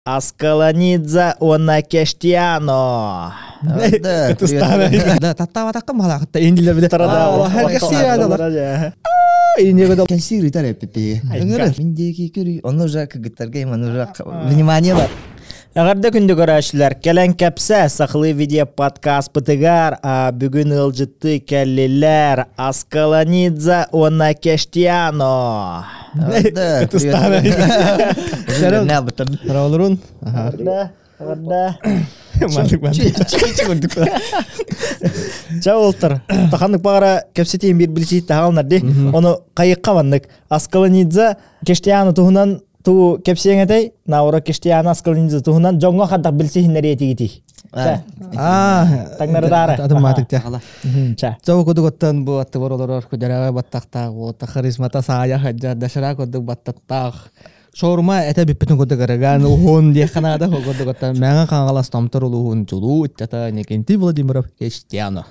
Аскаланидзе уонна Кештиано. Да, таттаабатахха маалаахытта индилер биле. Кэнсиир ыытар эппиппиги. Ыҥырын. Мин диэки көрүй. Онно уже кыргыттарга им уже внимание бар. Эҕэрдэ күндү көрөөччүлэр, кэлэн кэпсэ сахалыы видео подкастпытыгар бүгүн ыалдьытты кэллилэр Аскаланидзе уонна Кештиано. Олорун. Ча олтар. Таханнык бағара кэпсэтиин бир билсиит тахалнар ди. Ону кайыкка маннык. Аскаланидзе Кештиано туһунан ту кэпсиэҥ этэй, Наура Кештиано Аскаланидзе туһунан дьоҥҥо хардах билсиһиннэриэ этигитий. Таҥнарыдаары. Атымматык те. Ча кудугуттан бу аттыбар олорор күдэрээҕэ баттахтаах уота харизмата саайа хаджар дашара курдук баттаттаах шаурма этэ бүппүтүн курдук ырыган уһун диэххэ наада курдугуттан Мэҥэ Хаҥалас Томтор улууһун чулуу ыччата Никинтий Владимиров Кештиано.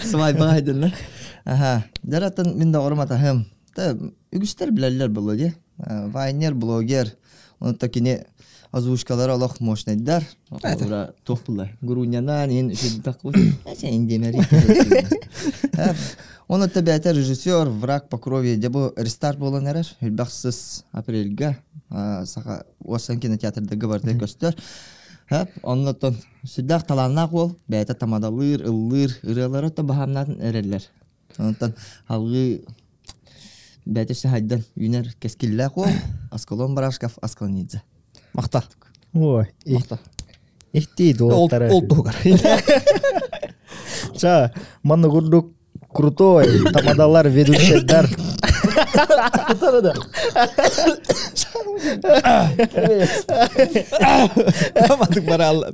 Свадьба хайдыллар. Аха. Жаратын мин доҕорум атаһым. Та үгүстэр билэллэр буолуо дии. Вайнер, блогер. Онто кини озвучкалара олох мощнайдар. Ура туох буллар. Гурунянан ин үчүддак индемери. Он это бэйэтэ режиссер, враг по крови. Дьэ бу рестарт буолан эрэр. Элбэх апрельга саха уосан кинотеатрдарга барыта көстөр. Оннотон сүрдээх талааннаах уол бэйэтэ тамадалыыр, ыллыыр, ырыалара то баһаамнаатын эрэллэр. Онтон алгыы бэйэтэ сайдан үүнэр кэскиллээх уол Аскалон Барашков Аскалонидзе. Махта. Ой, Махта. Ихтии дуоттара. Ол туһугар. Ча, манна курдук крутой тамадалар, ведущийдар. Мандык барал.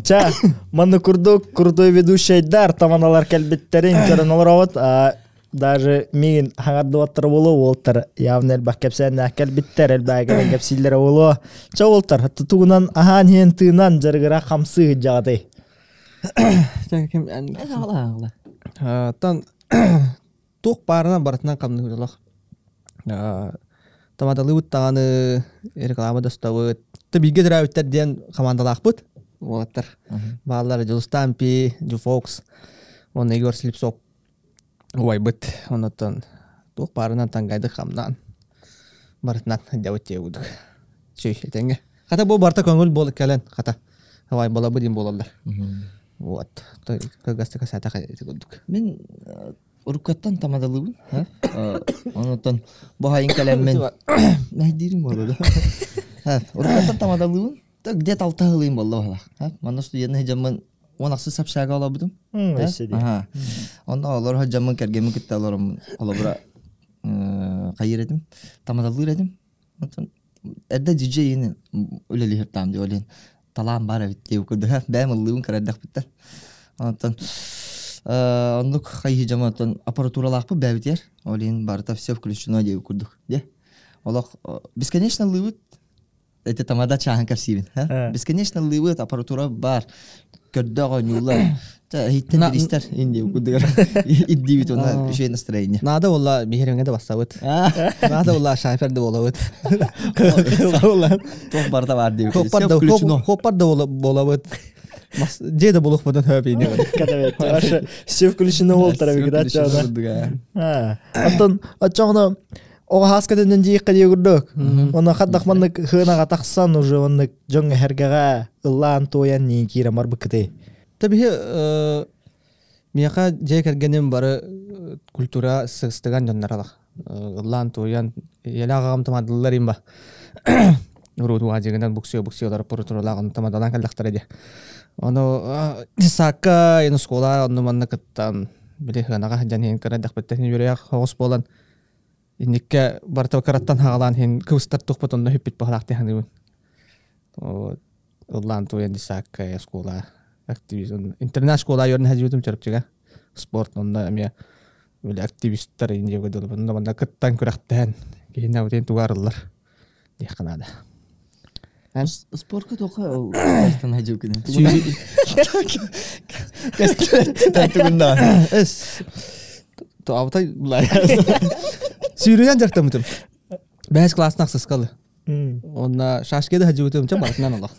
Ча, манна курдук крутой ведущийдар таманалар кэлбиттерин көрөн олоробут. Даже миигин хаҥардыбаттара буолуо, уолтар явно элбэх кэпсээннээх кэлбиттэр, элбэҕи кэлэн кэпсииллэрэ буолуо. Ча уолтар, тутугунан аһаан иһэн тыынан дьарыгыра хамсыы сылдьаҕытый. Тан туох баарынан барытынан хамныырылах. Тамадалыыбыт даҕаны реклама достабыт. Та бииргэ төрөөбүттэр диэн хамаандалаахпыт уолаттар. Бааллар Дьулустаан Пи, Дьуфокс, уонна Егор Слепцов убайбыт. Оннуттан туох баарынан тангайды хамнаан барытынан дьабыт диэбудук. Чүй, этэҥҥэ. Хата бу барта көҥүл буол кэлэн хата. Хавай балабы диэн буолаллар. Вот. Кыргастыка саатах ити курдук. Мин уруккаттан тамадалыыбын. Онотон бу хайын кэлэммин нэһдиирим буолла да. Уруккаттан тамадалыыбын. Так где алтаһылыым буолла баһалах. Манна студентный дьаммын он ахсы сапшага олорбутум. Онно олор дьаммын кэргэммин кытта олором холобура хайыр этим, тамадалыыр этим. Эрдэ диджейин үлэлиһэр таам диэн олен талаан баар эбит диэбит курдук бэйэм ыллыыбын кыра эрдэхпиттэн. Онтон оннук хайыы дьомо оттон аппаратуралаахпыт бэйэбитигэр. Ол иһин барыта все включено диэбит курдук. Дьэ олох бесконечно ыллыыбыт Это тамада чааһын кэпсиибин. Бесконечно ыллыыбыт, аппаратура баар. Көрдөөх оонньуулар. Иһиттэн биристэр инди курдугар ирдиибит уонна үчүгэй настроение. Наада буолла биһириҥэ да бассабыт. Наада буолла шайфер да буолабыт. Туох барыта баар диэбит. Хоппар да буолабыт. Дьиэ да булуохпутун хөп ини. Все включено болтара Оттон оччоҕуна Оҕо хааска төннөн дьиэххэ дии курдук. Онно хаддах маннык хыынаҕа тахсан уже оннук дьоҥ эһэргэҕэ ыллаан туойан нии киирэн барбыккытый. Табиһи миэхэ дьиэ кэргэним бары культура сыстыган дьонноралах. Ыллаан туойан ийэлээх аҕам тамадыллар имба. Урут уаадьыгынан буксуя буксуялар пурутуралаах ону тамадалаан кэллэхтэрэ дии. Ону саакка ин оскуола онну манна кыттан били хыанаҕа сылдьан иһин кыра эрдэхпиттэн үөрүйэх оҕус буолан инникке барыта кыраттан хаҕалаан иһин кыбыстар тухпут онно хүппүт баһалаах дии ыллаан туйан десакка оскуола активизм интернат школа йорн хажыбытым чөрөпчүгэ спорт онно эмиэ үлэ активисттар индиэгэ дылы онно манна кыттан күрэхтэһэн киһинэ утин тугарыллар диэххэ наада. Спортка тоха артан хажыбыкын. Эс. Абытай. Сүүрүүнэн дьарыктаммытым. Бэһис класстан ахсыскалы. Онна шашке да хадьыбытым ча барытынан олох.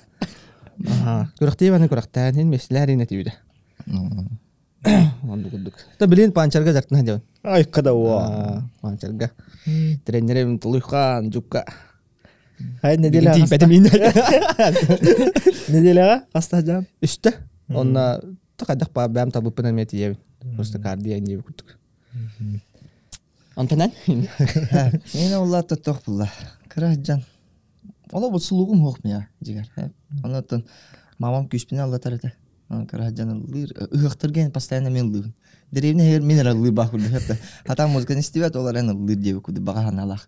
Аха. Күрэхтии баны күрэхтээн хин меслэр ин этибидэ. Онду курдук. Та билин панчарга дьарыктана дьон. Ай када уа. Панчарга. Тренерим Тулуйхан Жукка. Ай неделя Тиийбэтим ин. Неделяга хаста жан? Үстэ. Онна тахадах ба бэм табыппын эмиэ тиийэбин. Просто кардия диэби курдук. Онтонан? Мен улаатта туох булла. Кыра дьан. Ола бу сулугум хуох мия дигэр. Онотон мамам күүспүнэ аллатар этэ. Кыра дьан ыллыыр. Ыһыахтарга постоянно мен ыллыыбын. Деревня иһигэр мин эрэ ыллыыр баах курдук этэ. Хата музыканы истибэт ол эрэн ыллыыр диэбит курдук баҕа санаалаах.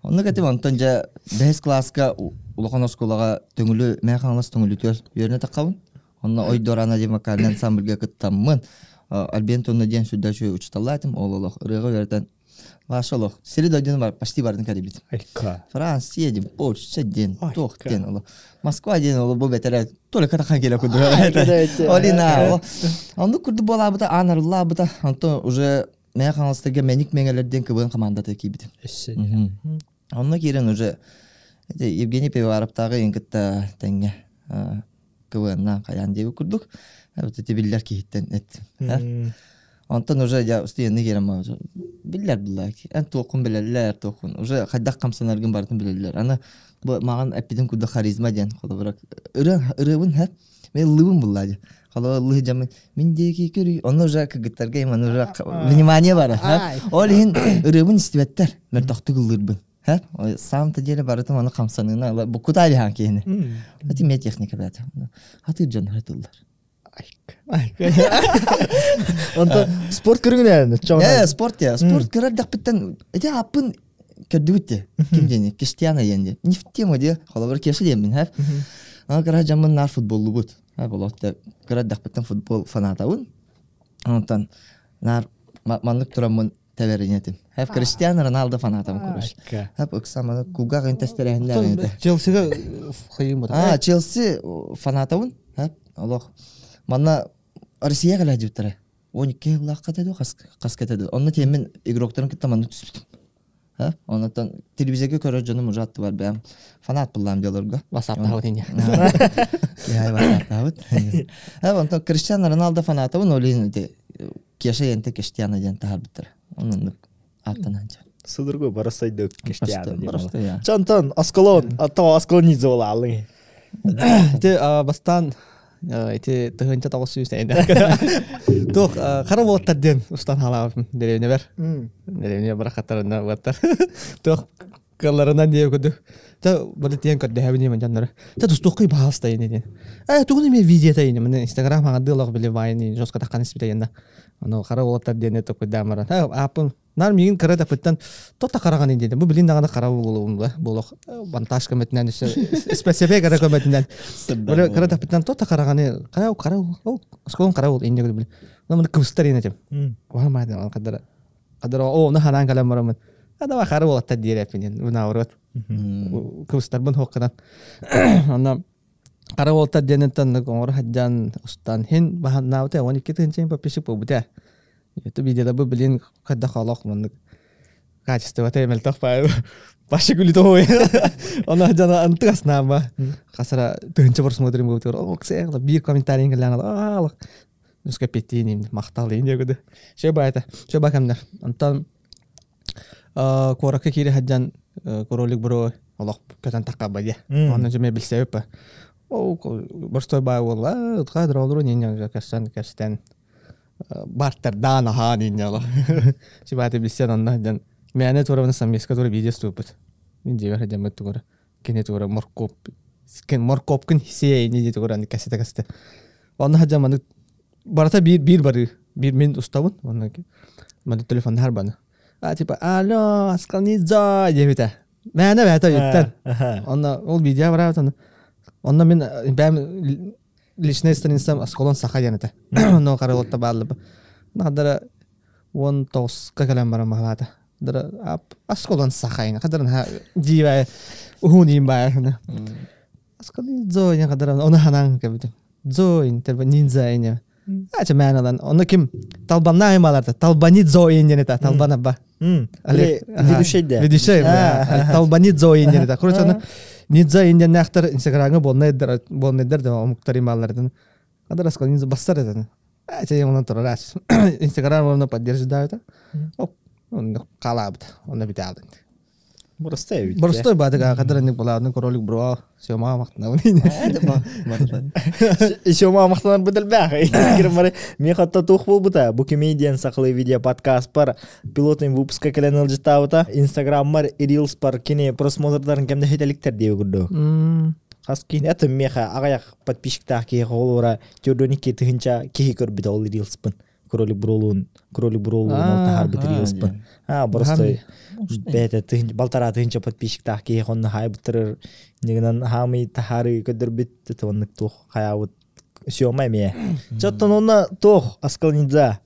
Оннук этим онтон дьэ бэһис класска улахан оскуолаҕа Төҥүлү Мэҥэ Хаҥалас Төҥүлүтүгэр үөрэнэ таххабын. Онно Ой Дорана диэн вокальнай ансамбльга кыттаммын, Альбен Тонна диэн сүрдээх үчүгэй учууталлаатым. Ол олох ырыаҕа үөрэтэн Ваша олох сири дойдуну бар, почти барын кэлибит. Франция диэн, Польша диэн, туох диэн олох. Москва диэн олох бу бэтэрэ только тахан келе курдук. Олина, оннук курдук буолаабыта, аан арыллаабыта. Онтон уже Мэҥэ Хаҥаластарга Мэник Мэҥэлэр диэн КВН командата киирбитим. Онно киирэн уже Евгений Пивоваровтааҕы иин кытта тэҥҥэ КВН-на хайаан диэбит курдук ити биллэр киһиттэн эттим. Онтон уже я устуйанны киирэн биллэр булла эн туоххун билэллэр туоххун уже хайдах хамсанаргын барытын билэллэр аны бу маған эппитим курдук харизма диэн холобура ырыа ырыабын һэ мен ыллыыбын булла дии холобура ыллыы дьаммын мин диэки көрүй онно уже кыргыттарга им аны уже внимание бара ол иһин ырыабын истибэттэр мөлтөхтүк ыллыырбын Сам-то деле барытым аны хамсаныына буккутаа диһаан киһини. Ати ме техника бэт. Хатыр дьон хатыллар. Онто спорт көрүҥүнэн Э, спорт я. Спорт көрөр дахпыттан эти аппын көрдүбүт де. Ким диэни? Кристиана диэн де. Не в тему де. Холобур Кеша диэммин хэр. Ана кыра жаммын нар футболлубут. Ха болотта кыра дахпыттан футбол фанатабын. Онтон нар маннык тураммын тэбэрин этим. Хэп Кристиано Роналдо фанатам короче. Хэп ыксаманы кулгаах интэстэрэһиннээх этэ. Челсига хайым А, Челси фанатабын. Хэп олох. Манна Россия кэлээдьиттэрэ. 12 сыллаахха этэ дуо, хаска этэ дуо. Онно тиэммин игроктарын кытта манна түспүтүм. Ха? Оннотон телевизорга көрөр дьонум уже аттыбар бэйэм фанат буллаам диолорго. Ватсаптаабыт инья. Яй ватсаптаабыт. Ха, онтон Кристиано Роналдо фанатабын, ол иһин Кеша енте Кештиана диэн таһаарбыттара. Оннук ааттанаан дьэ. Судургу барыстайдык Кештиана диэн. Просто я. Чонтон Осколон, то Осколонидзе буолаалыҥ. Ити бастаан ити тыһыынча тоҕус сүүс туох хара уолаттар диэн устан хаалаабытым дэриэбинэбэр. Дэриэбинэ барахаттарына уоттар. Туох кыалларынан диэ курдук. Та бары тиэн көрдөһөбүн диэн дьоннору. Та тустуоххай баһаалыста ини диэн. Э тугун эмиэ видеота ини маны Инстаграм хаҥардыы олох били вайны жестко таххан испитэ янна. Аны хара уолаттар диэн токуйдаан баран. Ааппын нар миигин кыра тапыттан тота хараҕан ини диэн. Бу билин даҕаны хара буолуом буолуох монтаж көмөтүнэн спецэффект эрэ көмөтүнэн. Били кыра тапыттан тота хараҕаны хара хара осколон хара уол инне били. Маны кыбыстар ини этим. Уа маадам кадара Кадыр о ону ханаан кэлэн бараммын адава хары уолаттар диэр эппинин наоборот кыбыстарбын хуокканан онно хара уолаттар диэниттэн оҥоро сылдьан устан хин баһаннаабыта 12 тыһыынча подписчик буолбута это видеоларбы билин хайдах олох маннык качествота мөлтөх баайы башы күлү Ону дьоно антык аснаама хасара тыһыынча просмотрим буолбутугар ол биир комментарийын кэлээн алах Нуска петтиин махтал иин диэкүдү. Шө баайта, шө бакамнар. Онтон куоракка киире сылдьан кролик бро олох көтөн тахха дия. Онно жеме билсэбиппа. О, борстой баа буолла, ытка дроолуру нин кэссэн кэстен бартердаан аһаан инняло. Сибааты билсен онно дьан мээнэ туорабына саммиска туора видео ступут. Мин дьиэбэр сылдьаммыт тугура. Кини туора моркуоп моркуопкун сиэ ини дии тугура кэсэтэ кэсэтэ. Онно сылдьан маннык барыта биир биир барыы. Биир мин устабын. Онно маннык телефоннаһар баны. А типа алло, аскалнидзо диэбитэ. Мээнэ бэйэтэ өйүттэн. Онно ол видео бараабыт онно. Онно мин бэйэм личный страницам Аскалон Саха диэн этэ. Онно караолта бааллы. Хадара 19-ка кэлэн баран баһылаата. Дара Аскалон Саха ин. Хадара дьиибэ уһун иин баа. Аскалон Зо ин хадара оны ханаан кэбитим. Зо ин тербе ниндзя ин. Ача мээн алан. Онно ким Талбанна аймаларда. Талбанидзо диэн это Талбан абба. Олег ведущий да. Ведущий. Талбанидзо диэн это. Короче, аны Нидза индианнээхтэр Инстаграмҥа буолнайдар буолнайдар да омуктар имааллардан. Кадыр аскал Нидза бассар этен. Ача онон турар ас. Инстаграм оны поддерживает. Оп, онно халаабыт. Онно битаалын. Боростой эбит. Боростой баатыга кадыр аннык булааны кролик бро. Сёма мактанабын. Сёма мактанар быдал бах. Кирмары мен хатта тух болбута. Бу комедиан сахалы видео подкаст бар. Пилотный выпуска келен ылжытабыта. Инстаграммар рилс бар кини просмотрдарын кемде хетеликтер дие курду. Хас кин это меха агаяк подписчиктах ки холора тюрдони ки тыгынча кихи көрбүт ол рилспын. Кролик бролун, кролик бролун ол тахар бит рилспын. А, просто бэйэтэ тыһын балтараа тыһынча подписчиктаах киһи онно хаайбыттарыр нигынан хаамый тахары көдөрбүт тоннук туох хаябыт сёма эмиэ чоттон онно туох аскалнидза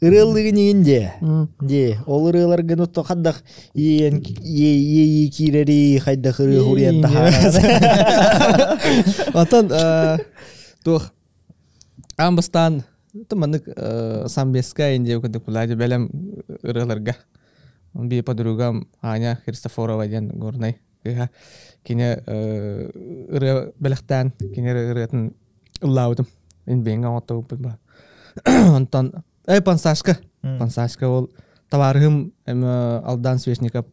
ырыаллыгын де де ол ырыаларгын отто хаддах иен ией киирери хайдах ырыы хуруйан тахара Отон туох аан бастаан маннык самбеска инде курдук була бэлэм ырыаларга би подругам Аня Христофорова диэн горнай кыыһа кини ырыа бэлэхтээн кини ырыатын ыллаабытым инбиэҥҥэ оҥоттобуппут ба онтон эй пансашка пансашка ол табаарыһым Алдан Свешников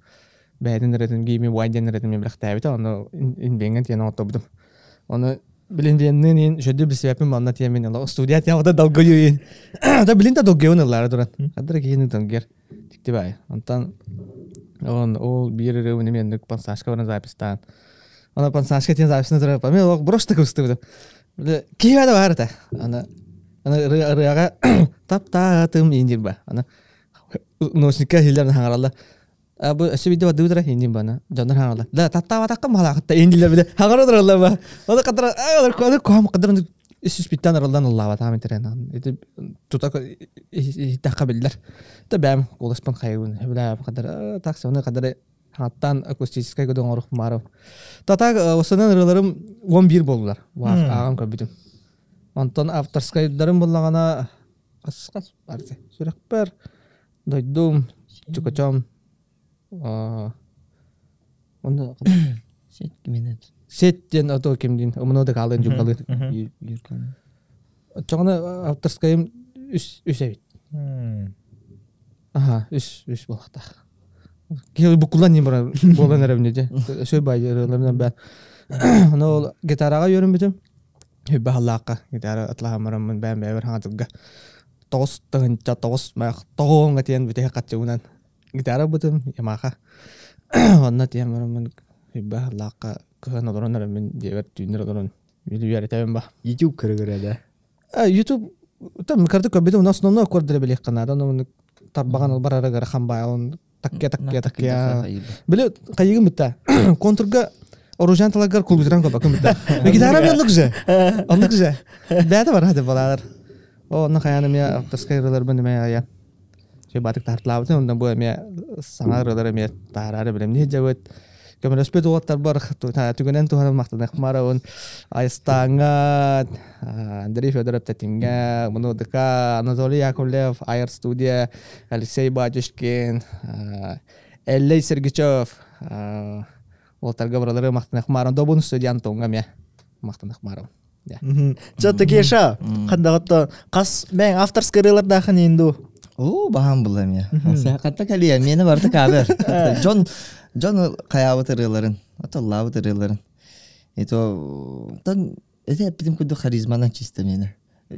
бэйэтин ырыатын гими уай диэн ырыатын мен бэлэхтээбитэ ону инбиэҥҥэ тиэн оҥоттобутум ону билин диэннин шөдү билсибэппин манна тиэмин студия тиэмата долгуйуин да билин да долгуйун ыллаара туран хаддара киһини долгуйар Тикти бай. Онтон он ол биир ырыабын эмиэ пансашка баран запистаан. Ана пансашка тиэн записна турар. Мен олох брошта кыбыстыбытым. Киһи да бар этэ. Ана ана ырыаға таптаатым индир ба. Ана носникка хиллерин хаҥаралла. А бу өссө видео бардыбытара индин бана. Дьоннор хаҥаралла. Да таптаабатахха малаахытта индилер биле. Хаҥара тураллар ба. Оны кадара аны куһам кадара үс биттан аралдан ыллаабатаам интерен. Ити тута иһиттэххэ биллэр. Та бэм куоласпын хайыбын. Билээ кадара такса оны кадара хаттан акустическай көдөн орух маров. Татак осынан ырыларым 11 болдулар. Ааҕан көрбүтүм. Онтон авторскайдарым буллагана хас барсы. Сүрэхпэр дойдум чукачом онно Сет киминет. Сет диэн ото кимдин ымыны да каалын жукалы. Юркан. Чоҕуна авторскайым үс үс эбит. Аха, үс үс буолахтаах. Киһи букулан ним бара буолан эрэбин дьэ. Сөй бай ырыаларынан баар. Ону ол гитараҕа үөрэммитим. Хүббэ халлаахха гитара атлаһамараммын бэйэм бэйэбэр хаҥатырга тоҕус тыһынча тоҕус маах тоҕуоҥҥа тиэн бүтэһик хаччыбынан гитара бытым Ямаха. Онно тиэн бараммын хүббэ халлаахха кыһан олорон эрэбин дьиэбэр түүннэр олорон үөрэтэбин ба. YouTube көрө да. YouTube там карты көрбүтүм, но основной аккордары билиэххэ наада, ону тарбаҕан ол барарыгар хамбаайын таккия таккия таккия. Били хайыгым битта. Контурга оружан талагар кулгутуран копакым битта. Гитара мен оннук же. Оннук же. Бэйэтэ бар хаты балалар. О, онно хайааны эмиэ авторскай ырыаларбын эмиэ айан. Шөй батык тартылаабытым, онно бу эмиэ саҥа ырыалар эмиэ таарары билэмни дьабыт. Көмөлөспүт уолаттарбар түгэнэн туһанан махтаныахмарабын. Айстааҥҥа, Андрей Федоров Тэтиҥҥэ, Мунудыка, Анатолий Яковлев, Айар студия, Алексей Батюшкин, Эллей Сергичев, уолаттарга барылары махтаныахмарым. Добун студия Антоҥҥа эмиэ махтаныахмарым. Чё-то Кеша, хандаҕытта хас бэйэҥ авторскай ырыалардаахын иин дуу? Оо, баһаам булла эмиэ. Хатта кэлиэ, миэнэ барыта кавер. Дьон дьон хайаабыт ырыаларын, атыллаабыт ырыаларын. Это тон это эппитим курдук харизманан чисто миэнэ.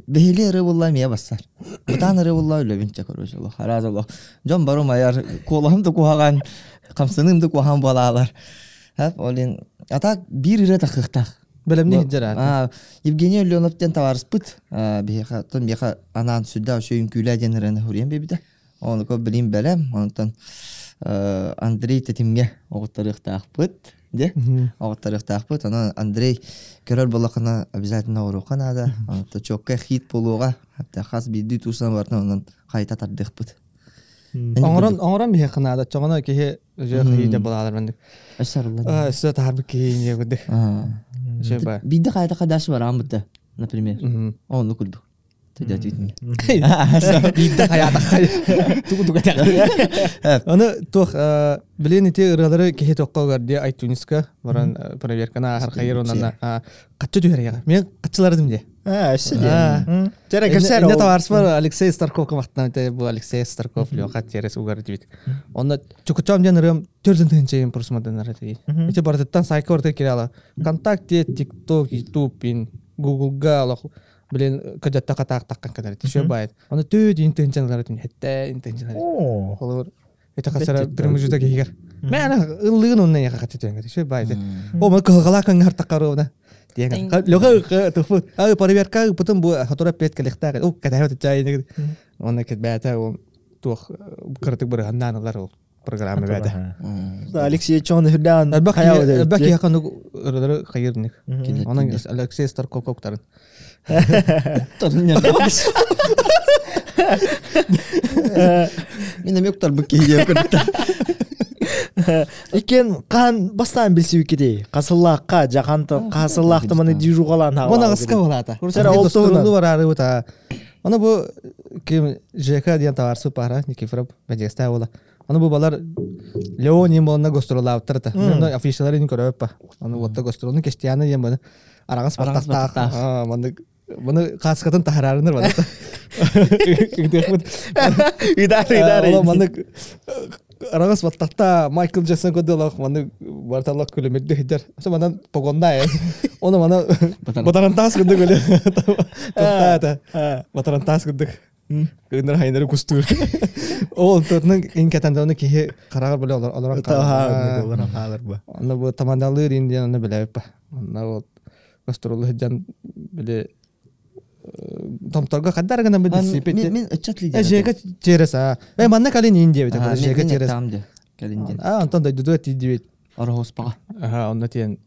Бэһили ырыа булла эмиэ бассар. Бытаан ырыа булла үлэбин чэ короче олох араас олох. Дьон барым айар, куолаһым да куһаҕан, хамсаныым да куһаҕан буолаалар. Ол а так биир ырыа тахыахтаах. Бэлэмни иһдэр аата. Евгений Леонов диэн табаарыспыт биһиэхэ оттон биһиэхэ анаан сүрдээх үчүгэй үҥкүүлээ диэн ырыаны суруйан биэрбитэ. Ону билим бэлэм. Онтон Андрей Тэтимҥэ оҕуттарыахтаахпыт дьэ оҕуттарыахтаахпыт. Онон Андрей көрөр буоллаххына обязательно оҕуруохха наада. Онто чуоккай хит буолуоҕа. Хас биирдии туусана барытын онон хайта тардыахпыт. Оҥорон оҥорон биһиэхэ наада. Чоҕоно киһи Уже хайыта балаалар маннык. Өссө Өссө таһарбыт киһи не курдук. Биирдэ хайата хадаш бараан бутта, например. Онну курдук. Төдөтүтүн. Биирдэ хайаатахха тугу тугу Аны туох билин ити ырыалары киһи тоххо гардия iTunes-ка баран проверканы ааһар хайыр онон хаччы түһэр Мен хаччылардым де. А, өссө де. Жара кепсер. Инне товарсмар Алексей Старков мактан бу Алексей Старков Леха Терес угар дибит. Онно чукучам ден ырыам төрдүн тыһынчайын просмотрдан ити. Ити барытыттан сайка орта кирала. Вконтакте, ТикТок, Ютуб, Гуглга алах блин кадьатта катаактаккан катар ити байт. Оны төө дин тыһынчаналар этин хетте интынчаналар. Холор это хасара промежуток кихигер. Мен ыллыгын онна яха хатытын ити байт. О ма кылгала кангар таккаровна. Диэн. Лөҕө тухпут. А проверка потом бу хатура пет келехтаа. О катара чай. Онна кет бәтә ол туох кыртык быр ханнаналар ол программа бәтә. Алексей Чон хүрдән Бәк якын ырылары хайырник. Оның Алексей Старков коктарын. Мен эми уктар бу киһи көрдүк. Икен кан бастан билсибикидей. Касыллаакка жаканты касыллаакты маны дижугалан. Мона кыска болата. Сера ол туһунан. Барары бута. Аны бу ким ЖК диэн товарсы пара Никифоров бәдеста була. Аны бу балар Леон им болна гастроллаабыттар. Мен афишаларын көрөп па. Аны отта гастролны кештияны диэн баны. Арагас Арагас баттактаах. Маны Маны каскатын тахарарыныр баны. Идар идар. Маны арагас баттакта Майкл Джексон көдөлөх маны барталак күлүмүрдү хидер. Ошо манан погонда э. Оны мана батарантаас күндүк эле. Токтаата. Батарантаас күндүк. Кындар хайнары кустур. Ол тотнун инкатанданы кихи карагар биле олар олар. Олар ба. Аны бу тамандалыр индиан аны билеб. Аны вот гастролу хеджан биле томторго кадар гана бил сипет. Мен ычат лидер. Жека через а. Э манна калин индия бит. Жека через. Там де. Калин ден. А Антон да дуду ти дибит. Арахоспага. Аха, онно тиен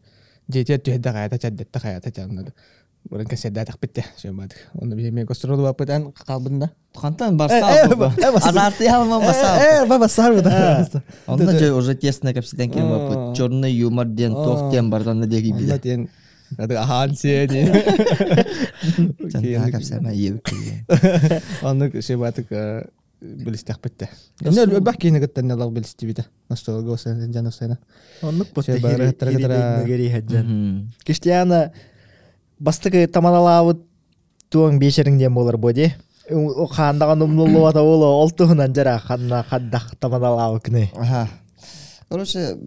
жетер түһдэ хаята чаддетте хаята чаннады. Бурын кәсәдә тахпитте. Шөмадык. Онно би мен гастролу бапытан калбында. Хантан барса. Азарты ялман баса. Э, ба басар бу. Онда же уже тесно кепсиден кем бапыт. Черный юмор ден, тох ден бардан да деги Онно биле. тиен Кады ахан сени. Жан кепсеме иебик. Онно шөмадык билистәхпитте. Инне бах кийне гыттан лаг билистибите. Настолго сен жан сена. Оннук Şey, бары хаттара Гери хаджан. Киштияна бастыкы таманалаабыт туоң бешериңден болар бу ди. Хандаган умнуллубата боло ол туһунан жара ханна хаддах таманалаабы кыны. Ага. Короче,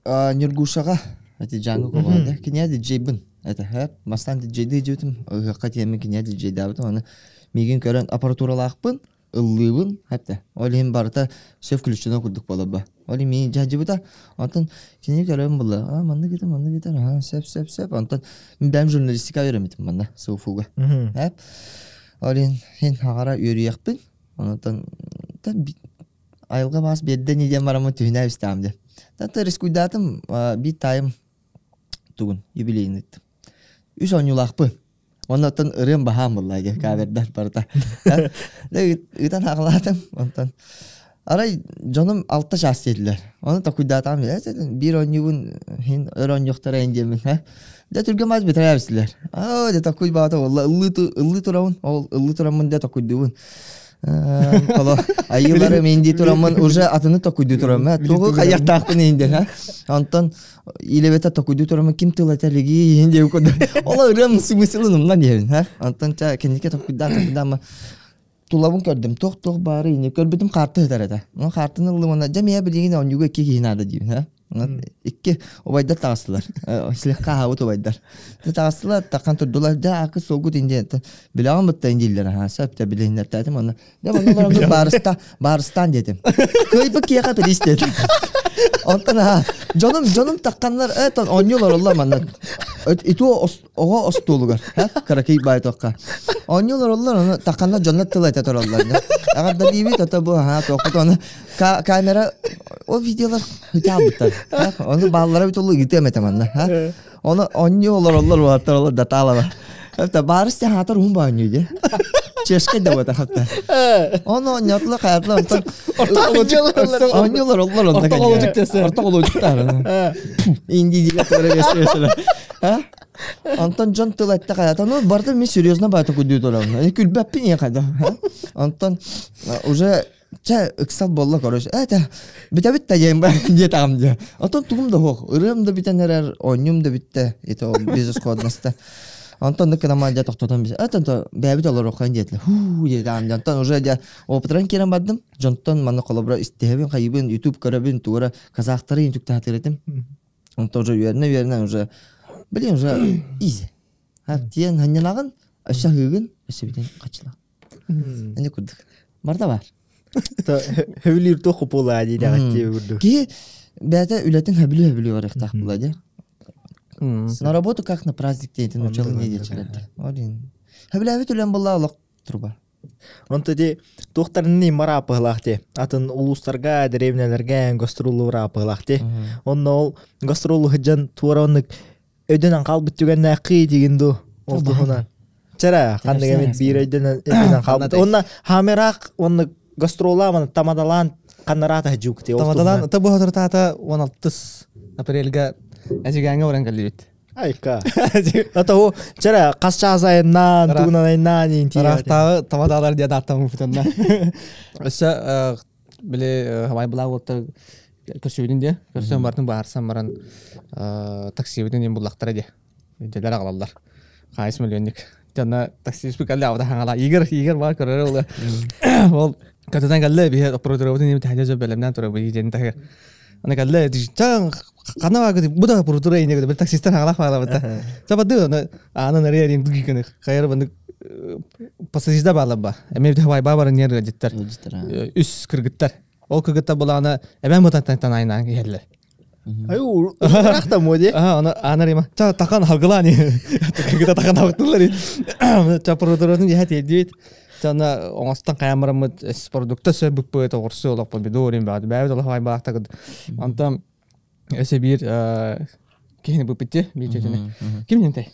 Нюргушага эти Джанго кого Киня диджейбин. Это хэп, мастан диджейди жутум, хакка теме киня диджей дабыт, аны мигин көрөн аппаратуралаакпын, ыллыыбын, хапта. Ол барыта все включено курдук болоба. Ол ми жажыбыта, антон кине көрөн була. А, манны кете, манны кете, ага, сеп, сеп, сеп. Антон мен бәм журналистика үйрөмитим манна, СУФУга. Хэп. Ол хин хагара үйрөякпын. Антон тан айылга бас берден идем барамы түнә истамды. Тата рискуйдатым бит тайым тугун юбилейин ыттым. Үс онюлакпы. Оннотон ырым бахам буллаге кавердар барта. Ытан аглатым онтон. Арай жоном алта жас дедилер. Оны такуйдатам бир онюгун хин өр онюктара индемин ха. Да түргө маз битиребсилер. Аа де такуй баата олла ыллы турабын. Ол ыллы турамын де такуйдубун. Коло айылары менди турамын уже атыны токуйду турам. Тугу каяктаакпын инде ха. Антон илебете токуйду турамын ким тыл этелиги инде код. Ола ырым смыслын мына дебин ха. Антон ча кеннике токуйдан токуйдан тулабын көрдүм. Тох тох бары ине көрбүтүм карты тарата. Ну картын ылымына жамия билигин онюга ки кийинада дейбин ха. Икки обайдар тагыстылар. Слегка хабыт обайдар. Тагыстылар такан турдулар да акы солгут инде. Билагын бытта индилер ха. Сәп те билиннер татым оны. Да оны барыста барыстан дедим. Көйбү кияка пирис дедим. Онтон ха жоном жоном такканнар этон онюлар олар манна. Иту ого остулугар. Ха каракей бай токка. Онюлар олар оны такканнар жоннат тыл эте тороллар. Агар да дибит ата бу ха токут оны камера о видеолар хытабыттар. Оны баллара бит олу гитем этем ха. Оны онюлар олар ваттар олар даталава. Хатта барыс та хатар хум ба оню Чешке да бата хатта. Оны онятла каятла онтон. Онюлар олар онда. Орто колочук десе. Орто колочук та. Инди диге торе бесе. Онтон дьон тыл этте хайата, ну барыта мен серьезно баата кудүү турабын. Күлбэппин я хайда. Онтон уже чэ ыксал буолла короче. Это бүтэбит да диэн диэтаҕым дьэ. Онтон тугум да суох. Ырыам да бүтэн эрэр, оонньуум да бүттэ. Это безысходността. Онтон ныккынама дьэ тохтотон бис. Это бэйэбит олоруоххайын диэтилэр. Хуу диэтаҕым дьэ. Онтон уже дьэ опытыран киирэн бардым. Дьонтон манна холобура истиһэбин, хайыбын, YouTube көрөбүн, туора казахтары интуктаатыр этим. Онтон уже үөрэнэ-үөрэнэ уже блин уже изи. Тиэн ханньанаҕын, өссө аһыыгын, өссө бүтэн хачылаҕын. Ини курдук. Барда бар. Хөбүлүүр туох купула дии дэҕэттии курдук. Киһи бэйэтэ үлэтин хөбүлүү хөбүлүү барыахтаах була дии. На работу как на праздник диэтин учалы не диэчилэрдэр. Один. Хөбүлээбит үлэм буолла олох труба. Онто ди туохтарыныы мараапыһылаах ти. Атын улуустарга, дэриэбинэлэргэ гастроллуур аапыһылаах ти. Онно ол гастроллу сылдьан туора оннук өйдөнөн хаалбыт түгэннээххий диигин дуу ол туһунан. Чара ханнык эмит биир өйдөнөн өйдөнөн хаалбыт. Онно хаамыраах оннук гастроллааман тамадалаан ханнараата жук ти. Тамадалаан та бу хатыртаата 16 апрельга Эжигээҥҥэ баран кэллибит. Айка. Ата о чара хас чаас айаннаан, тугунан айаннаан иин Ыраахтааҕы тамадаалар диэн ааттаммыппытынна. Өссө били хабай былаа уоттар көрсүбүтүн диэ. Көрсөн бартын баарсан баран таксибытын диэн буллахтара диэ. Дьэлэр аҕалаллар. Хаайыс миллионник. Дьонно таксист кэллэ абата хаҥала. Игорь, Игорь баар көрөрө ула. Ол кататан кэллэ биһи операторыбытын диэн таһдьа дьэ бэлэмнээн турабыт диэн таһыгар. Аны кэллэ чаң хана баагы бу да аппаратура ине бил таксисттар хаҥалаах баалабыта. Сабады аны аанан арыйа диэн дугиканы хайар банык пассажирда баалаба. Эме бит хабай бабарын нер життер. Үс кыргыттар. Ол кыргыттар булаана эбэн бутантан танайнаан иһэллэр. Ай урахта моди. Аа, аны анар Ча тахан халгылаани. Кыргыта тахан халгылар. Ча аппаратуратын иһэ тиэрдибит. Жана оҥостон хаямараммыт продукта сөбүппүт оҕурсу олохпут бидуурин баҕа бэйэбит олох айбаахтагыт онтон өсө биир киһини быппытти биир чөчөнү ким нентэй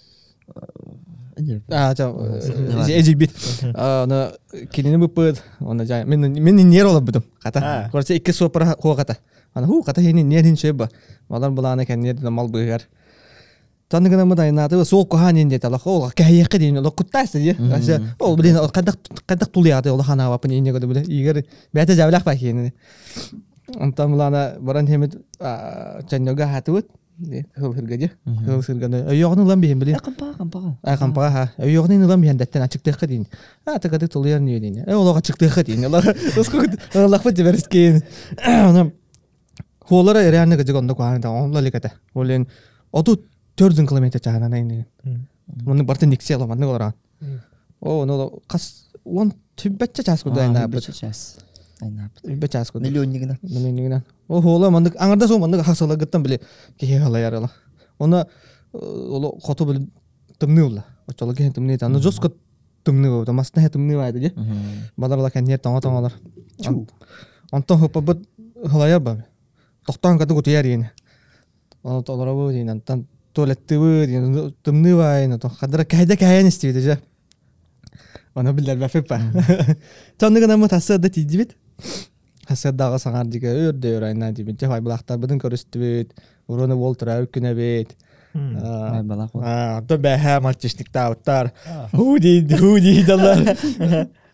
эжийбит аны кинини быппыт оны жай мен мен нер олорбутум хата короче икки суоппара хуохата аны ху хата хини нерин сөбө балар булааны кэнниэр мал быыгар Танны гынаммыт айнааты суол куһаан диэн диэтэ олох ол кэһиэххэ диэн олох куттаasta дии. Ол блин хайдах хайдах тулуйааты олох ханаабаппын инне көрдө биле игер бэйэтэ дьаабылаах баа киһини. Онтон булаана баран хемит чанньога хаатыбыт хыл сырга дии. Хыл сырганы өйөҕүн ылан биһин билин. Кампаға кампаға. Ай кампаға ха. Өйөҕүн ылан биһин дэттен ачыктыахха диин. А тыкаты тулуйар ньүө диин. Э олох ачыктыахха диин. Олох ыллахпыт диберискин. Хуолара реально кыдьык онно куһаҕан онно илик этэ. Ол иһин 34 километр чаһынан айныы. Маннык барытын никсе ала маннык олорон. О, ону хас он түббэччэ чаас курдук айнаабыт. час. Айнаабыт. Түббэ чаас курдук. Миллионнигынан. Миллионнигынан. Ол хуола маннык аңарда сол маннык хасалагыттан били киһи халайар ыла. Оны ол хоту били тымныы улла. Оччоло киһи тымныы аны жестко тымныы болбута. Мастан тымныы баайды ди. Балар кэнниэр тоҥо-тоҥолор. Онтон хыппабыт хылайар ба. Тохтоон каты кутуйар иин. Оны толоробут иин. Онтон туалеттыбыт иин. Тымныы баайын. Хадара кэһэйдэ кэһэйэн истибит дьэ. Ону биллэрбэппит ба. Чонну гынаммыт хассыарда тиийдибит. Хассыардаҕа саҥар дигэ өр да өр айна диибит. Дьэ байбылаахтарбытын көрүстүбүт. Уруну буол турар күнэбит. Байбалаах Онтон бэһээ мальчишниктаабыттар. Хуу дии, хуу дии даллар.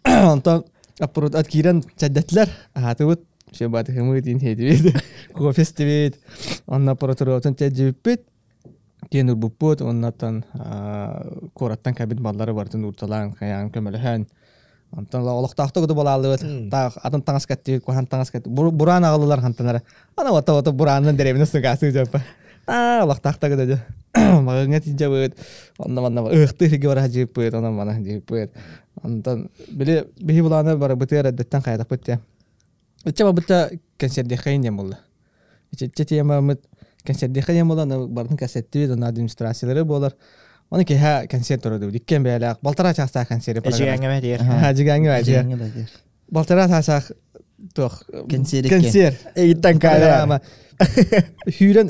Онтон аппарат ат киирэн чэйдэттилэр. Аһаатыбыт. Все батыхымыт иин хейтибит. Кофе истибит. Онно аппаратурабытын чэйдибиппит. Диэн урбуппут. Оннотон куораттан кэлбит баллары барытын уурталаан, хайаан көмөлөһөн. Онтон олохтоохтук куту балааллыбыт. Таах атын таҥас кэттибит, куһаан таҥас кэттибит. Бураан аҕаллылар хантанара. Ана ота ота бураанынан дэриэбинэ сыгаасыы дьаппа. Аа, олохтоохтук куту дьэ. Маҕаҥҥа тиийдьэбит. Онно манна ыһыктыы сиргэ бара сылдьыбыппыт, онон мана сылдьыбыппыт. Онтон били биһи булааны барыбытыгар эрдэттэн хайатахпыт диэн. Иччэ барбыта кэнсиэрдиэххэйин диэн буолла. Иччэ темамыт кэнсиэрдиэххэ диэн буолла, аны барытын кэсэттибит, аны администрациялары буолар. Оны киһэ кэнсиэр турар иккиэн бэйэлээх балтараа чаастаах кэнсиэри Эжигээҥҥэ бэтиэр. Эжигээҥҥэ бэтиэр. Балтараа чаастаах туох Кэнсиэр кэнсиэр. Эйиттэн каара. Хүүрэн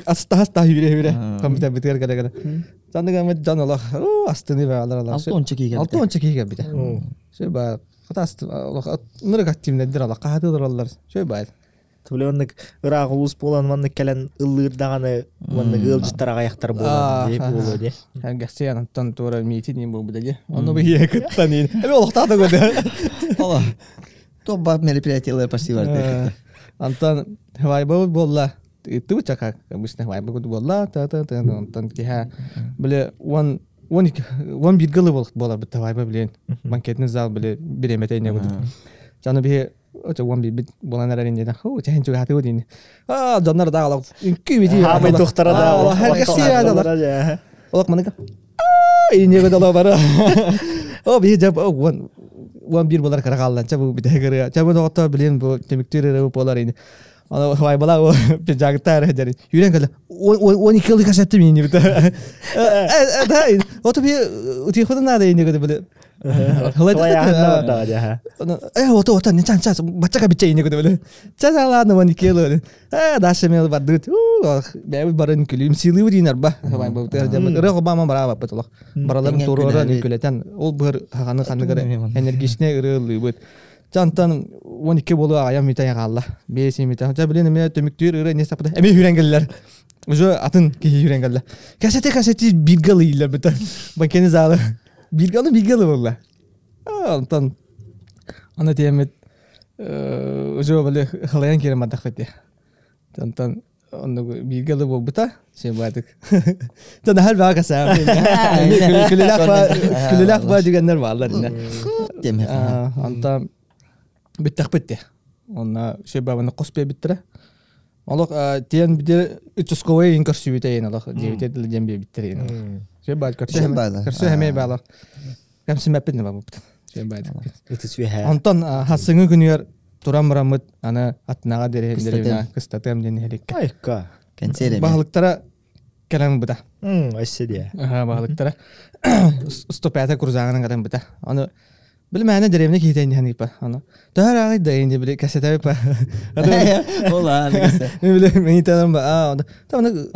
астахас та хүүрэ хүүрэ компьютер бытыгар кэлэ кэлэ. Санныгамыт дьон олох астыны баалар алар. 6 киһи кэлбитэ. 6 киһи кэлбитэ. Сөй баа. Хата олох нырык активнайдыр алах хаһатыылар оллар. Сөй баа. Били оннук ыраах улуус буолан маннык кэлэн ыллыыр даҕаны маннык ыалдьыттар аҕайахтар буолан дии буолуо дии. Эргэхсийэн оттон туора миитин буолбута дии. Онно биһиэ кыттан иин. Эми олохтоох да көрдө. Ола. Топ бар мероприятиелар почти бар. Антон вайбабыт буолла. Ыттыбыт чака обычно вайбабыт буолла. Та-та-та онтон киһэ били он он бир гылы буолар бит вайба билен. Банкетный зал били биремете не будет. Жаны биһи Очо уон биирбит буолан эрэр иннинэ хуу чэһин чугаһатыы диини. Аа дьоннор да олох үҥкүү бити. Хаамай тухтара да олох. Олох маныка. Иннеге дала бара. О биһи жап 11 болар кара хааллан ча бу бите кырыа. Ча бу доҕотто билин бу түмүктүүр эрэ болар ини. Ана вайбала о пиджактар дери. Юрен кэлэ 12 ылы касаттым ини бит. Э да ото би утихода надо ини гыды биле. Э ото ото не чан час бачака биче ини гыды биле. Ча ладно 12 ылы. Э даша мен бардыт. Бэби барын күлүм силы динер ба. Вайба ыры Обама бара баппыт олох. Бараларын туруоран үкүлэтен ол быр хаганы ханныгар энергичне ырыылыыбыт. Жантан 12 болу аям митен хаалла. Бес митен. Жа билен эме төмүктүүр ыры не сапыда. Эми хүрен келлер. Уже атын киһи хүрен келлер. Касете касети биргалы илер бит. Банкени залы. Биргалы биргалы болла. Антан ана тиэмит уже биле халаян керем мадахфете. Жантан онно биргалы болбута. Сен бадык. Жана хал бага са. Күлүләк ба дигәннәр баалар инде. Анта биттах битте. Онна шөй бабаны коспе биттире. Олох тиен бите участковый ин көрсүбүтэ ен олох диэбите дил дем биттер ен. Шөй бад көрсө көрсө хеме баалар. Кемсимеппит не бабыт. Шөй бад. Онтон хасыңы күнүгөр туран бараммыт аны атынага дерехин кыстатыам диэн хеликке. Айка. Кэнсиэр Баһылыктара кэлэн быта. Өссө дия. Баһылыктара 105 курзаагынан кэлэн быта. Аны билмээнэ деревне киһитэн иһэн ипа. Аны төһөр аагай да инди били кэсэтэби па. Ола, Били мени талам ба. А, та аны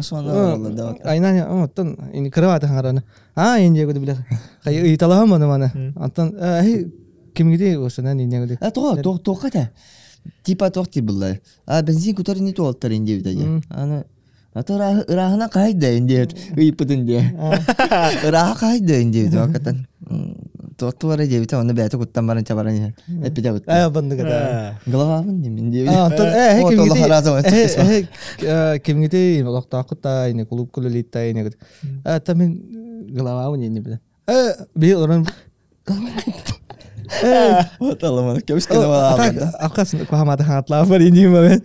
айнан оттон ини кырабаты хаңараны. А, инди гүдү биле. Кай ыйталахам аны маны. Антон э кимгиди осынан инди гүдү. А то то то ката. Типа тохти булла. А бензин кутар не туолтар инди бит. Аны Ата ырахына кайда инди ыйпытын де. Ыраха кайда инди бит вакытан. Тоту бара дебит оны бәте куттан баран чабаран. Эпиде бут. Э бандыгада. Главамын дим инди. Антон э кимгиди. Э кимгиди олохтоокута ини клуб кулулитта ини. Э та мен главамын ини биле. Э би орон Оталаман кемскене бала. Акасын кухаматы хангатлаа бар ини ма.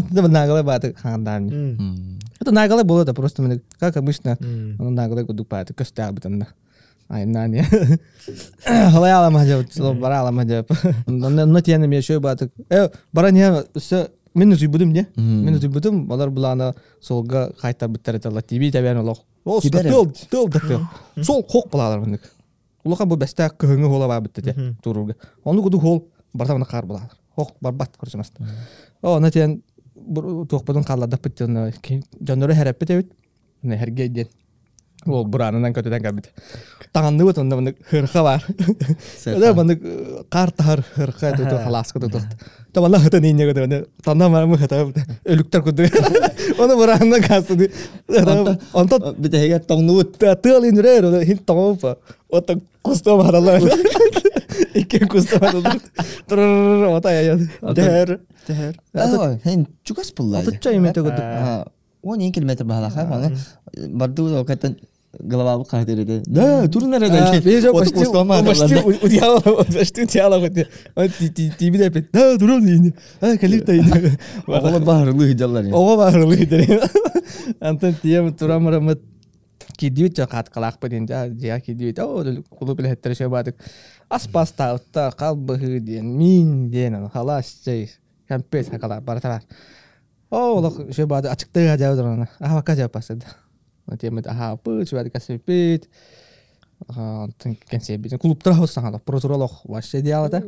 Да нагала баты хангандам. Это нагала было да просто мен как обычно он нагала кудук баты көстә битанда. Ай нани. Халай алама жап, бара алама жап. Но тияны мен шөй баты. Э бара не все мен үзүбүдүм не? Мен үзүбүдүм, алар буланы солга кайта биттер эталла. Тиби табен олох. Ол тыл тыл тыл. Сол кок булалар мындык. Улахан бу бәстә кыһыңы хола бар битте турурга. Оны куду хол барта кар булалар. Хок барбат көрсөмөс. О, натен туохподун каллада битте жоннору хәрәппит эбит. Не хәргә ден. Ол буранынан көтөдөн кабит. Таңанны бут онда мындык хырха бар. Ода мындык кар тахар хырха туту халаска туту. Таманна хытын инне көтө. Танна мармы хыта өлүктөр күдү. Оны буранынан касты. Онта Битеге тоңнубут. Тыл инрер, хин тоңупа. Ота куста баралар. Икки куста баралар. Трррр, ота я. Дэр. Дэр. Хин чугас булла. Отуча имете көтү. 12 километр баһалаха аны барды окаттан голова кайтырды. Да, турун nerede? Почти удиала, почти удиала хоть. Ти ти би деп. Да, турун ини. А, калипта ини. Оҕолор баһырылыы жаллар. Ого баһырылыы дер. Антон тием турамырымыт кидибит жа каткалаак бедин жа жа кидибит. О, кулу биле хеттер шөй бадык. Аспас таутта калбыһы диэн мин диэн халас жай кэмпес хакала баратар. О, олох шөй бады ачыктыга жабдыр Аха бакка жапасыд. Тиемит аха пыт шөй касыпит. Антон кенсе бит клубтар хоссан прозоролох вообще диалата.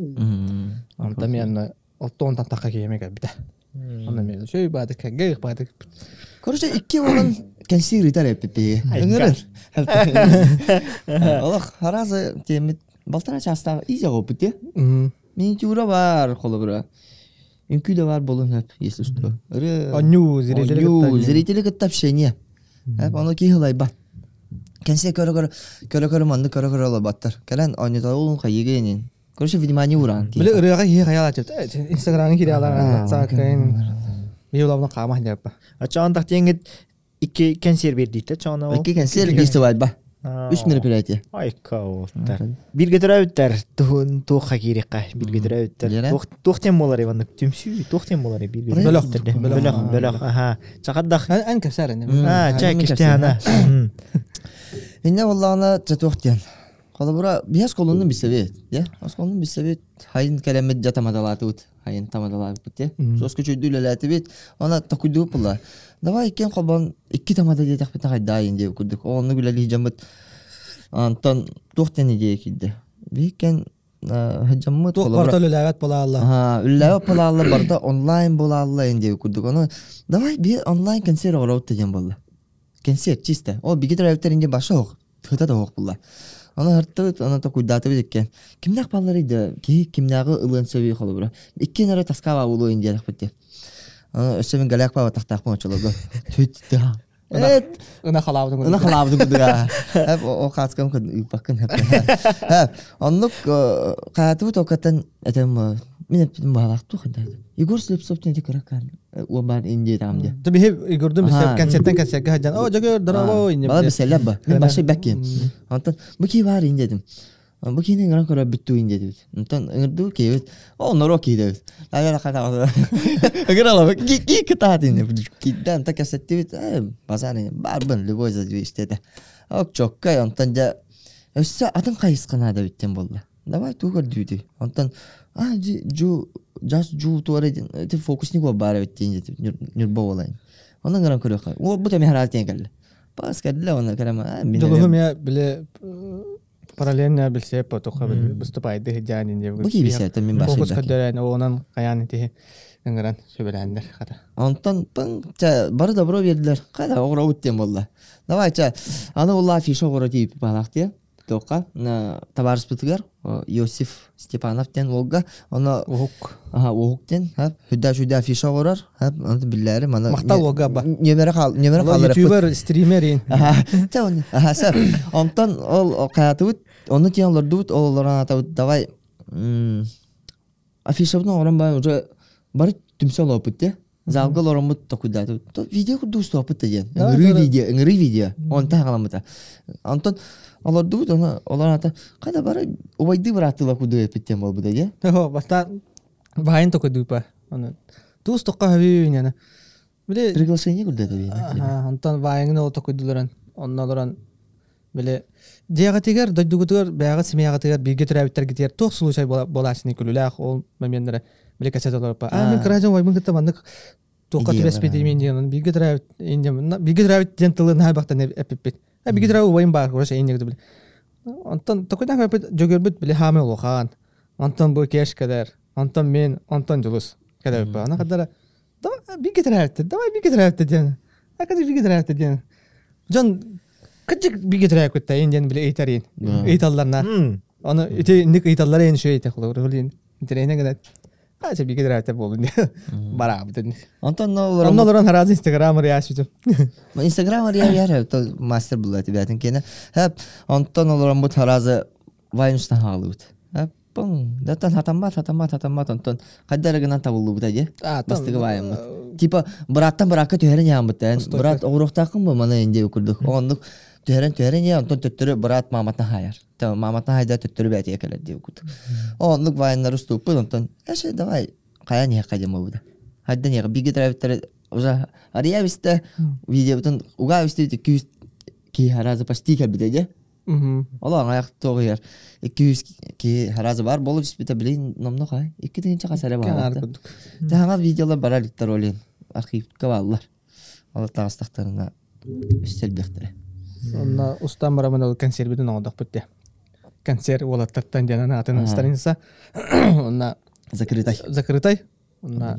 Антон мен оттон тантака киеме бит. Анда мен шөй бады кеге бады. Короче, икки олан кэнсир итар эппи. Өңөрөр. Олох харазы темит балтара часта изя гопут. Миниатюра бар холобура. Үҥкүү да баар буолуон сөп, если что. Ырыа, Онньуу, зрители Онньуу, кытта. зрители кытта общение. Ону киһи ылайбат. Кэнсиэ көрө-көрө, көрө-көрө маннык көрө-көрө олорботтор. Кэлэн оонньотоҕун хайыгы Короче, внимание ураан Били ырыаҕа киһи хайаала Инстаграмҥа киирэ алаан WhatsApp-кын биир улаабына хаама сылдьарба. Ачаан тахтиэҥҥит икки кэнсиэр биэрдииттэ чаана ол. Икки кэнсиэр биир свадьба. Үс мероприятие. Айка уолаттар. Бирге төрөөбүттэр туһун туохха киириэххэ бирге төрөөбүттэр. Туох тем буолар Иваннык түмсүү туох тем буолар бирге Бөлөх. Бөлөх бөлөх аха. Чакардах. Эн кэпсээр ини. Аа чай кистиана. Инне боллаҕына чэ туох диэн. Холобура биһи оскуоланы билсэбит, дьэ оскуоланы билсэбит, хайын кэлэммит дьэ тамадалаатыбыт, хайын тамадалаабыппыт дьэ. Соска үчүгэйдик үлэлээтибит, уонна токуйдубут буолла. Давай иккиэн холбоон икки тамада диэтэхпитинэ хайдаайын диэбит курдук. Оннук үлэлии дьоммут онтон туох диэн идея киирдэ. Биһиккэн сылдьаммыт Туох холобура барыта үлэлээбэт буолаалла. Аа, үлэлээбэт буолаалла, барыта онлайн буолаалла ин диэбит курдук. Ону давай биһи онлайн концерт оҥоробут да диэн буолла. Кэнсиэр чисто. Ол биги төрөөбүттэр инде баша оһох, тыта да оһох булла. Аны һыртыбыт, аны токуйдаатыбыт иккиэн. Кимнээх баалларый да, киһи кимнээҕи ылыан сөбүй холобура. Иккиэн эрэ таскаба улуу индиэлэхпит диэн. Аны өссө мин галяк баабатахтаахпын оччолорго. Түт да. Эт Ына халаабытын Ына халаабытын курдуга. Эп о хааскам ыыппаккын. Оннук хаатыбыт окаттан этем мин эппитим баалаах туох Егор Слепцов диэн кыра уобаар Индия там де. Ты биһи Егордун билсеп концерттен концертке хаджан. О, жөгөр, здорово, инде. Бала билселлер ба. Мин башы бәкки. Онтон бу ки бар инде дедим. Бу кини ыҥыран көрө бүттүү инде дебит. Онтон ыҥырдуу киһибит. О, норуок киһи дебит. Аяра хата. Ыҥыралабы ки ки кытаат инде. Кидден онтон кэпсэттибит. Базар барбын любой задвижте. Ок чоккай онтон дьэ өссө атын хайысха наада бүттен болла. Давай туу көрдүүтүй. Онтон а жу жас жуу туора ти фокусник баар эбит диэн ньурба буолайын. Онон гынан көрүөххэ. Ол бу тэми хараат диэн кэллэ. Пас кэллэ оны кэлэм мин Дьолуһум я биле параллельно билсе потоха выступайды жаанин деп. Бу ки билсе мин башы. Фокус көрдөрөн онон каян тиһи ыҥыран сүбэлээннэр хата. Онтон пын ча бары добро бердилер. Кайда оҕоробут диэн буолла. Давай ча аны улла афиша оҕоро тиийип баалаах диэн. Туохха табаарыспытыгар Иосиф Степанов диэн уолга ону Уһук. Аха, уһук диэн, хүдэ хүдэ афиша оҥорор, ону биллээри маны Махтал уолга ба. Нөмөрө хаал нөмөрө хаалларыппыт. Ютубер, стример ин. Аха, чэ оны. Аха, сөп. Онтон ол хаатыбыт, ону тиэн олордубут, ол олорон атабыт, давай афишабытын оҥорон баран уже бары түмсэ олорбут дии. Залга олороммут токуйдаатыбыт. Видео курдук устуоппут да диэн. Ыҥырыы видео, ыҥырыы видео. Онтон хаҕаламмыта. Онтон олордубут, ону олорон ата хайда бары убайдыы бырааттыылар курдук эппит диэн буолбута дии. Хо, бастаан баайын токуйдуупа. Оны туус тоққа хөбүү Били Приглашение курдук этэ. Онтон баайыҥын ол токуйдуларан, онно олорон били дьиэҕитигэр, дойдугутугар, бэйэҕит семьяҕытыгар бииргэ төрөөбүттэргитигэр туох случай буолааччыны күлүүлээх ол моменнары били кэсэт олоруппа. Аа, мин кыра дьон убайбын кытта маннык туохха түбэспитим диэн, бииргэ төрөөбүт бииргэ төрөөбүт диэн тылы наһаа бахтан эппиппит. Бииргэ төрөөбүт убайым баар, короче, инник били. Онтон токуйдан көрбүт дьөгөрбүт били хаамай улахан. Онтон бу кеш кэлэр, онтон мен, онтон Дьулус кэлэбиппэ. Аны хадара давай бииргэ төрөөбүттэр, давай бииргэ төрөөбүттэр диэн. Акады бииргэ төрөөбүттэр диэн. Дьон кырдьык бииргэ төрөөбүттэр ин диэн били ыйтарыын. Ыйталларна. Аны ити инник ыйталлар эн шөй этэ холобур. Интэриэһинэ гына а чэ бииргэ төрөөбүттэр буолун диэн. Бараабытын. Онтон Онно олорон харааз Инстаграм ырыа сүтүм. Инстаграм ырыа яр мастер була тибятин кене. Хеп онтон олорон бут харазы вайнустан хаалыбыт. Пың, даттан хатаммат, хатаммат, хатаммат, онтон хайда эрэ гынан табыллыбыта дии. Бастыгы баайыммыт. Типа бырааттан быраакка түһэрэн яаммыт Быраат оҕуруохтааххын бу маны инде курдук. Оннук түһэрэн түһэрэн я онтон төттөрү быраат мааматына хаайар. Мааматына хайда төттөрү бээтигэ кэлэр дии курдук. Оннук вайннары устууппут онтон эше давай хайа ниэхэ диэн буолбута. Хайда ниэхэ бииргэ төрөөбүттэрэ уже арыйа бистэ видеобутун угаа бистэ күүс киһи харазы почти кэлбитэ дии. Ол аҥайах туох иһэр 200 киһи харазы бар буолуп түспүтэ билин номно хай икки тыһыынча хас эрэ баалаахта. Таһаҥа видеолар бара иликтэр олин архивка бааллар. Олор таҕыстахтарына өссө элбэхтэрэ. Онно устан барамын ол консервитин оҥордохпут дии. Консерв уолаттартан диэн аатын страница. Онно Закрытай. Закрытай. Онно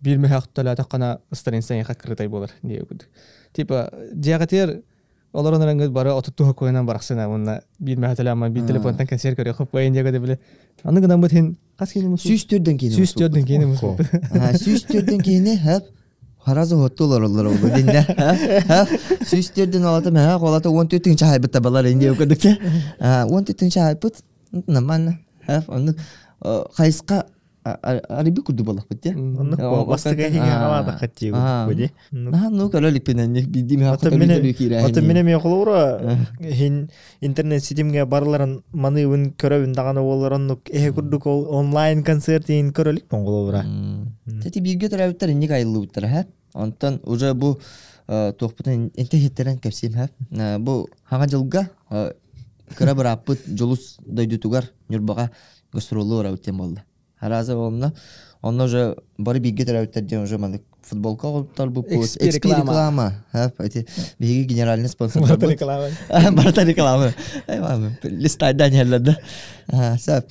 биир мөһөөх төлөөтөххүнэ страница эйиэхэ открытай буолар диэбит. Типа дьиэҕитигэр Олорон эрэн бары отуттуһа куйанан барахсына уонна биир мэхэтэлээмман биир телефонтан концерт көрүөххэ пуйан диэгэ били. Аны гынан бут хин хас киини мусу? 104 киини. 104 киини мусу. 104 киини хэп Харазы хотту олороллор олу динне. 104 олата мэхэ холата 14 тыынча хайбыт табалар инде өкөдүкче. 14 тыынча хайбыт. Наман хэп оннук хайысқа ариби курду боллахпыт те. Оннук бастыга хиҥэ халаатахха тиэгут. Наһаа ну көрө иликпин бидим Ото мине мен холура хин интернет ситимге барыларын маныыбын көрөбүн даҕаны буоллар оннук эһэ курдук ол онлайн концертин көрө иликпин холобура. Тети бииргэ төрөөбүттэр инник айыллыбыттара һэ. Онтон уже бу туохпутун инте хиттерен кэпсиим һэ. Бу хаҥа дьылга кыра бырааппыт Дьулус дойдутугар Ньурбаҕа гастроллуу барабыт диэн буолла. Араза онно онно уже бары бииргэ төрөөбүттэр диэн уже маннык футболка оҕолторбуппут. XP реклама. Эти биһиги генеральный спонсор. Барыта реклама. Барыта реклама. Листайдан иһэллэр да. Сөп.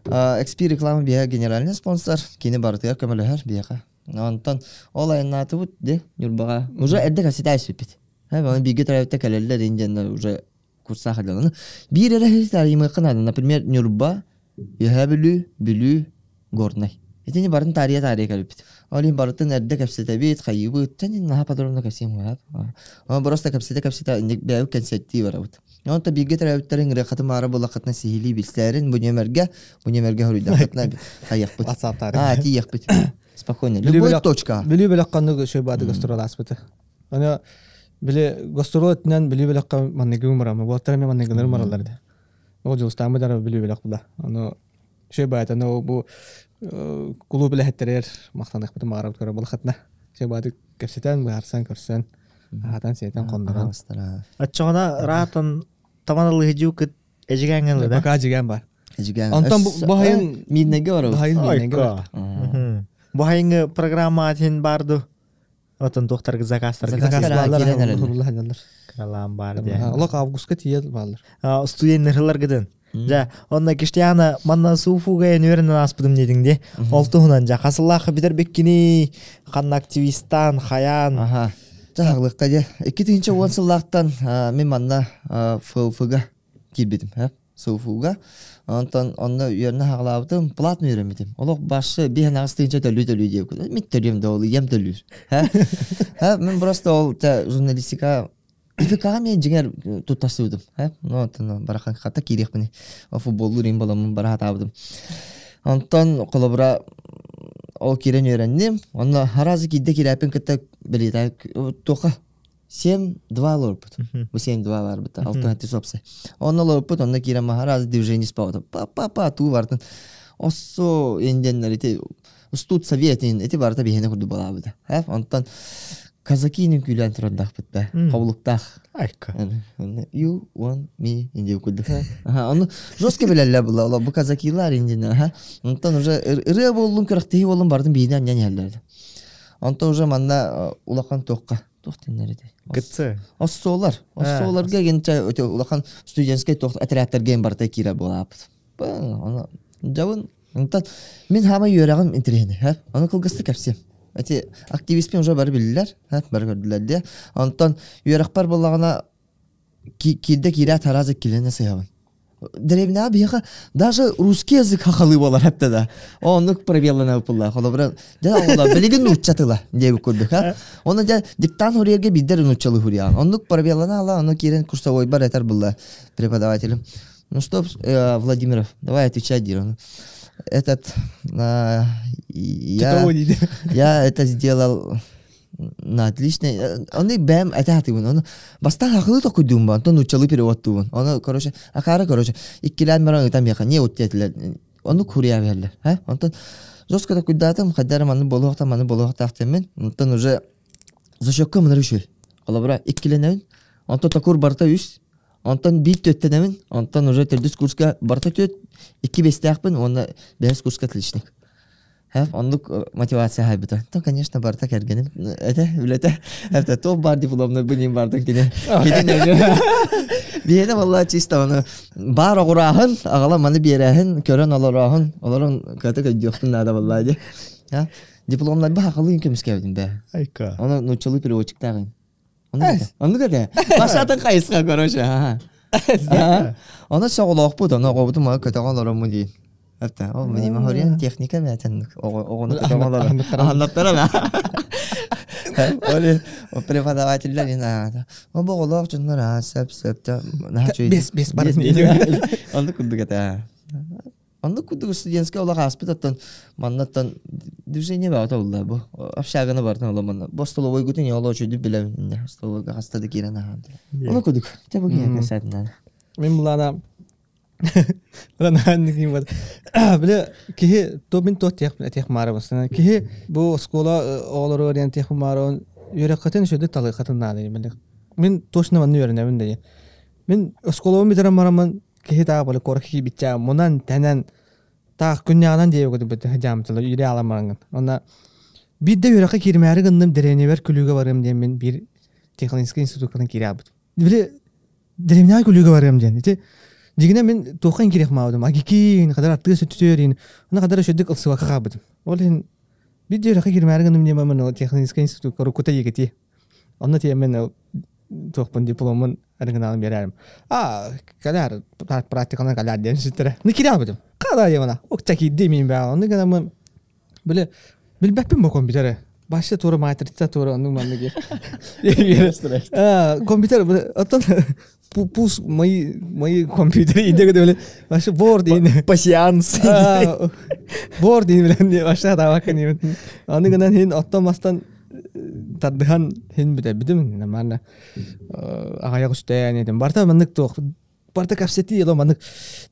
XP реклама биһиэхэ генеральный спонсор. Кини барытыгар көмөлөһөр биһиэхэ. Онтон ол айаннаатыбыт де Ньурбаҕа. Уже эрдэ кэпсэтэ сүппүт. Оны бииргэ төрөөбүттэр кэлэллэр индианнар уже курсаах дьону. Биир эрэ таарыйымыахха наада. Например, Ньурба, Үөһээ Бүлүү, Бүлүү, Горнай. Итини барын таарыйа-таарыйа кэлбит. Ол иһин барытын эрдэ кэпсэтэбит, хайыыбыт. Тэн наһаа подробно кэпсиэм уһаат. Оны просто кэпсэтэ-кэпсэтэ инник бэйэбит кэнсиэртии барабыт. Онто бииргэ төрөөбүттэрин ырыаххытын маара буллаххытына сиһилии билсээрин бу нүөмэргэ, бу нүөмэргэ хоруйдаххытына хайыахпыт. WhatsApp-тары. Аа, тиийиэхпит. Спокойно. Любой точка. Бүлүү бөлөх ханнык үчүгэй баады гастроласпыты. Аны били гастрол өттүнэн Бүлүү бөлөххө манныгы барамы. Уолаттар эмиэ манныгылары бараллар да. Ол дьулустааммыт ара Бүлүү бөлөх була. Аны үчүгэй баайта аны бу кулууп үлэһиттэригэр махтаныахпытын баҕарабыт көрө булахатына. Үчүгэй баайдык кэпсэтэн, быһаарсан, көрсөн, аһатан-сиэтэн, хоннорон. Оччоҕуна ыраатан таман ылыһыдьуу кыт эжигээҥҥэ ылы да? Пока эжигээн бар. Эжигээн. Онтон бу хайын Мииннэгэ барабыт. Бу хайын мииннэгэ бар. Бу хайыҥы программа атин барды Отон туохтарга заказтарга Заказтар Кыралаан баар диэн. Олох августка тиийэ бааллар. Студеннер ыларгытын. Дьэ, онно Киштиана манна сууфуга үөрэнэн ааспытым диэтиҥ дии. Ол туһунан дьэ хасыллаах бүтэрбиккиний, ханна активистаан, хайаан. Аха. Дьэ, хаҕылыкка дьэ. 2010 сыллаахтан мин манна ФЛФ-га киирбитим. СУФУга. Онтон онно үөрэнэ хаҕалаабытым, платно үөрэммитим. Олох башы биһэн аҕыс тыһыынча төлүү-төлүү диэбит. Мин төлүөм да ол, ийэм төлүүр. Ха, мен просто ол журналистика ИФК-ҕа мен дьиҥэр туттарсыбытым. Ну, онтон барахан хата киириэхпин. Футболлуур им боламмын бара хатаабытым. Онтон холобура ол киирэн үөрэнним. Онно харазы киирдэ киирээппин кытта билиэтэ туоха 7-2 олорбут. Бу 7-2 барбыт. 6 сопсы. Онно олорбут, онно киирэн маһараас движение спаута. Па-па-па туу бартын. Оссо индианнар ити устут советин ити барыта биһиэнэ курдук балаабыта. Онтон казакинин күүлээн турардахпыт да. Хобулуктаах. Айка. You want me индиа курдук. Аны жестко билэллэр була. Бу казакилар индиана. Онтон уже ырыа буоллун, күрэхтэһии буоллун бардын биһиэнэ анньан иһэллэр. Онтон уже манна улахан туохха туох диэннэр этэй? ГЦ. Оссуолар. Оссуоларга генчэ өтө улахан студенческий туох отрядтарга эн барыта киирэр буолааппыт. Оны дьабын онтон мин хаама үөрэҕим интэриэһинэй һэ. Ону кылгастык кэпсиэм. Эти активистпин уже бары биллилэр, һэ, бары көрдүлэр диэ. Онтон үөрэхпэр буоллаҕына киирдэ киирээт араас иккилэнэ сыһабын. Дэриэбинэҕэ биһиэхэ даже русский язык хахалыы буолар эптэ да. Оннук пробеллана ыпылла. Холобура, дьэ оҕолор билигин нуучча тыла диэбит курдук ха. Оны дьэ диктант хуриерге биирдэр нууччалыы хуриаҕын. Оннук пробеллана ала, ону киирэн курсовойбар этэр булла преподавателем. Ну что, Владимиров, давай отвечай, диир. Этот, я это сделал на отлично. Оны бэм этэ хатыбын. Оны бастаан хахылы токуйдуум ба, онтон нууччалыы переводтуубун. Оны, короче, акаара, короче, иккилээн баран ытам яха, не уттетилер. Ону курия берлер. Ха? Онтон жестко токуйдаатым, хайдары маны болуохта, маны болуохтаах теммин. Онтон уже зачетка мынары үчүгэй. Холобура, иккилэнэбин. Онтон токур барыта үс. Онтон биир түөттэнэбин. Онтон уже төрдүс курска барыта түөт, икки бэстээхпин уонна бэһис курска отличник. Оннук мотивация хайбыта. То, конечно, барыта кэргэним этэ, үлэтэ. Это топ бар дипломный бу бардын кини. Биһиэнэ валла чисто оны бар оҕурааһын, аҕала маны биэрээһин, көрөн олорооһун, олорон кыата көйдүөхпүн наада балла ди. Дипломнарбы хахалыын көмүскээбитим бээ. Айка. Оны нууччалыы переводчиктааҕын. Оннук этэ. Башатын хайысха, короче. Оны соҕолоохпут, ону оҕобутун мага көтөҕө олоромму дии. Это, ол минима хорен техника бээтэн оҕону көтөҕө олорон. Аһаннаттара Ол преподавателлэр ин аата. О боҕолоох дьоннор аа сөп сөп Бес бес бар. Оннук курдук этэ. Оннук курдук студентскай олох ааспыт оттон маннаттан движение баҕата булла бу. Общаганы бартан ола манна. Бу столовойгутун я олоо чүйдүп билэбин. Столовойга хаста да киирэн аһаан. Ону курдук. Те бу киһи кэсээтинэн. Мин булаана Бile киһи то мин то тех тех маарабын. Киһи бу оскуола оҕолоругар диэн тех маарабын үөрэххитин үчүгэй талыаххытын наада. Мин точно манна үөрэнэбин дии. Мин оскуолабын бүтэрэн бараммын киһи таах били куоракка киирбитчээ мунан тэнэн таах күннээҕинэн диэбит дьаамтылар ири аламаҥҥын. Онно биирдэ үөрэххэ киирмээри гынным дэриэбинэбэр күлүүгэ барыам диэн мин биир технологическай институккатын киирэ аабытым. Били дэриэбинэҕэ күлүүгэ барыам диэн. Ити дьигинэ мин туохха киириэх маабытым. Агикиин, хадar аттыга сөттүтүөр Онно хадar үчүгдүк ылсыбакка хаалбытым. Ол иһин биир үөрэххэ киирмээри гынным диэн мин технологическай институкка уруккута егити. Онно тиэмэн туохпун дипломун оригиналын биэрэрим. А, кэлээр практиканы кэлээр диэн сүттэрэ. Ну киирэ албытым. Када диэмана. Укча киирди мин баа. Онну гынаммын биле билбэппин бу компьютеры. Башы тура матрица тура онну манныгы. А, компьютер оттон пус мои мои компьютеры иде биле. Башы Word ин. Пассианс. Word ин билен башы табакын ин. Аны гынан хин оттон мастан тардыһан хин бүтэ нормально аҕайах үстээн этим барта маннык туох барта кэпсэтии ыло маннык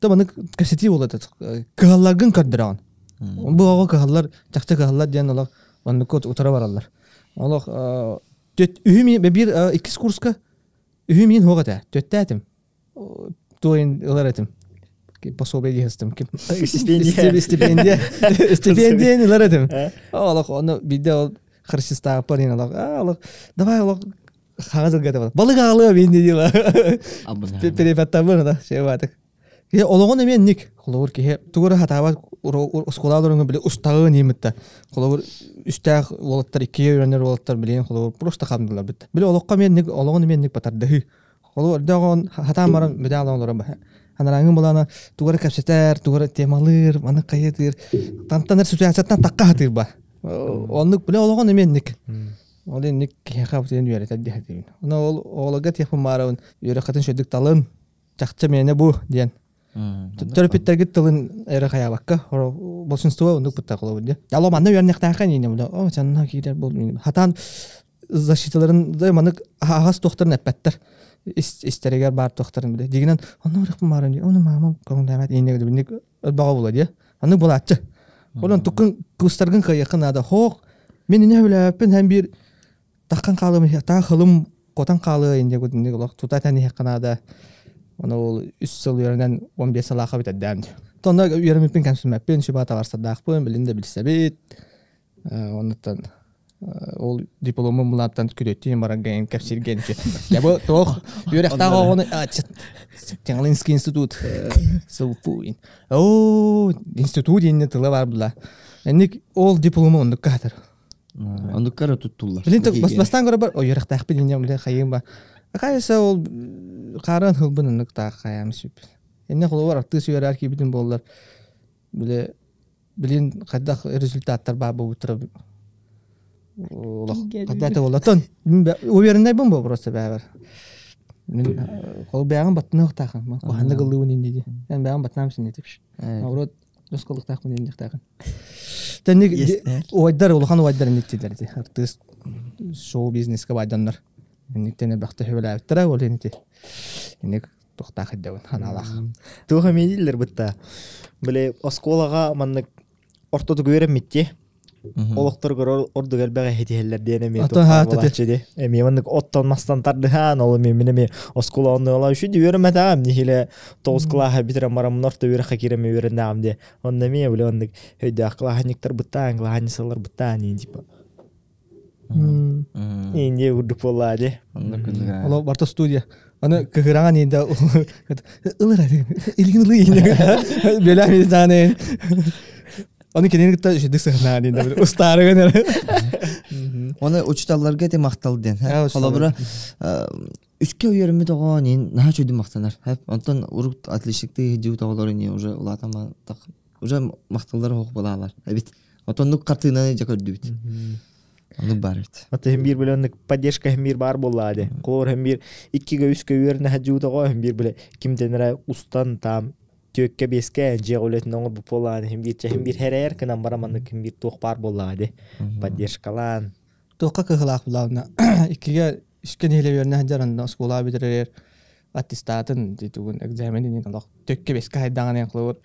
то маннык кэпсэтии буолат кыһалларгын көрдөрөҕүн бу оҕо кыһаллар чахчы кыһаллар диэн олох маннык утара бараллар олох үһү биир иккис курска үһү мин хуох этэ төттээтим туойун ылар этим пособие диэхстим ким Стипендия. стипендия стипендияны ылар этим олох ону биирдэ ол хрыстааппар ин олох олох давай олох хаҕас ылгата балык аҕалыа биин дила перепаттабыр да шебатык киһи олоҕун эмиэ ник холобур киһи тугура хатаабат оскуола олорон били устаҕы нимытта холобур үстээх уолаттар иккиге үйрэнэр уолаттар билигин холобур просто хамдылар бит били олоххо эмиэ ник олоҕун эмиэ ник батардыһыы Холобур, өрдөҕөн хатаан баран бүтэ олорон баһа. Анарааҥҥын булаана тугара кэпсэтэр, тугара темалыыр, маны хайытыыр. Тантанар ситуацияттан такка хатыыр ба. Оннук биле олоҕун эмиэнник. Ол инник киһиэхэ бутуйан үөрэтэр диһэтибин. Ону ол оҕолорго тиэхпин маарабын үөрэххитин шөдүк талын, чахчы миэнэ бу диэн. Төрөппүттэргит тылын эрэ хайаабакка, большинство оннук бутта холобур диэ. Алло манна үөрнэхтээххэ нине бу. О, чанна киирэр бол. Хатаан защиталарын да маннык аһаҕас туохтарын эппэттэр. Истэригэр баар туохтарын билэ. Дигинэн онно барыахпын баарым дии. Ону маамам көҥүллээбэт ииннэ бинник баҕа була дии. Аны булааччы. Онон туккун кустаргын кыайыаххын наада. Хоох мин ине сөбүлээбэппин һэн биир таххан хаалым таа хылым котан хаалыа инде гудинник олох тута тэн иһэххэ наада. Ону ол үс сыл үөрэнэн 15 сылаахха бүтэрдээн. Тонна үөрэммиппин кэмсиммэппин, шуба табарсардаахпын, билин да билсэбит. Оннуттан ол дипломун мулааттан күрөттүүн баран гэн кэпсирген Я бу туох үөрэхтээх оҕону Тяңлинский институт сылфуин. Оо, институт инне тыла бар була. Энник ол диплому оннукка хатар. Оннукка туттуллар. Билин бастан көрө бар, о үөрэхтээхпин инне биле хайым ба. Кайса ол каран хылбын оннук таах хаям сүп. Энне холобар артыыс үөрэр киибитин боллар. Биле билин хайдах результаттар баар буолбуттара олох хайдах буоллатон увереннайбын бу просто бэбэр мин хол бэйэҕин баттыныахтаахын куһаннык ыллыыбын инни ди эн бэйэҕин баттынаам синни типш наоборот осколуктаахпын инниэхтаахын тэнник уайдар улахан уайдар инниктилэр ди артыыс шоу бизнеска байдоннор инниктен элбэхтэ хөбөлээбиттэрэ ол инити инник туохтаах ирдэбин ханаалаах. Туох эмиэ бытта. Биле оскуолаҕа маннык ортотук үөрэммитти. Олохторгор ордук элбэҕи хитиһэллэр диэн эмиэ туохтаах ди. Эмиэ маннык оттон мастан тардыһаан ол эмиэ мин эмиэ оскуола оннула үчү үөрэммэтээм нихиле тоҕус кылааһа бүтэрэн бараммын орто үөрэххэ киирэн үөрэннээҕим ди. Онно эмиэ биле оннук өйдөөх кылааһынньыктар быттаан кылааһынньысалар быттаан типа. Инде урдук буоллаа ди. Оло барта студия. Аны кыһыраҥан инде ылыр илгин ылы инде. Белә мизаны. Аны кенен кытта шедик сыһына инде устарыгын. Оны учуталларга эти махтал диэн. Холобура үскэ үөрэммит оҕо нин наһаа чөйдүн махтанар. Онтон урук отличникты дьиут оҕолору не уже улаатан уже махталлар хоох булаалар. Эбит. Отоннук картинаны дьэ көрдүбүт. Оннук баар эбит. Аты хем биир биле оннук поддержка хем биир баар буоллаа де. Холобур хем биир иккигэ үскэ үөрэнэ сылдьыбыт оҕо хем биир биле кимтэн эрэ устан там түөккэ биэскэ дьиэ үлэтин оҥорбут буоллаҕына хем биир хем биир хэрээр гынан баран маннык хем биир туох баар буоллаҕа де. Поддержкалаан. Туохха кыһылаах булаабына иккигэ үскэ нэһилэ үөрэнэ сылдьар онно оскуолаҕа бүтэрэр аттестатын тугун экзамен инин олох төккө бэскэ хайдаҕын холобур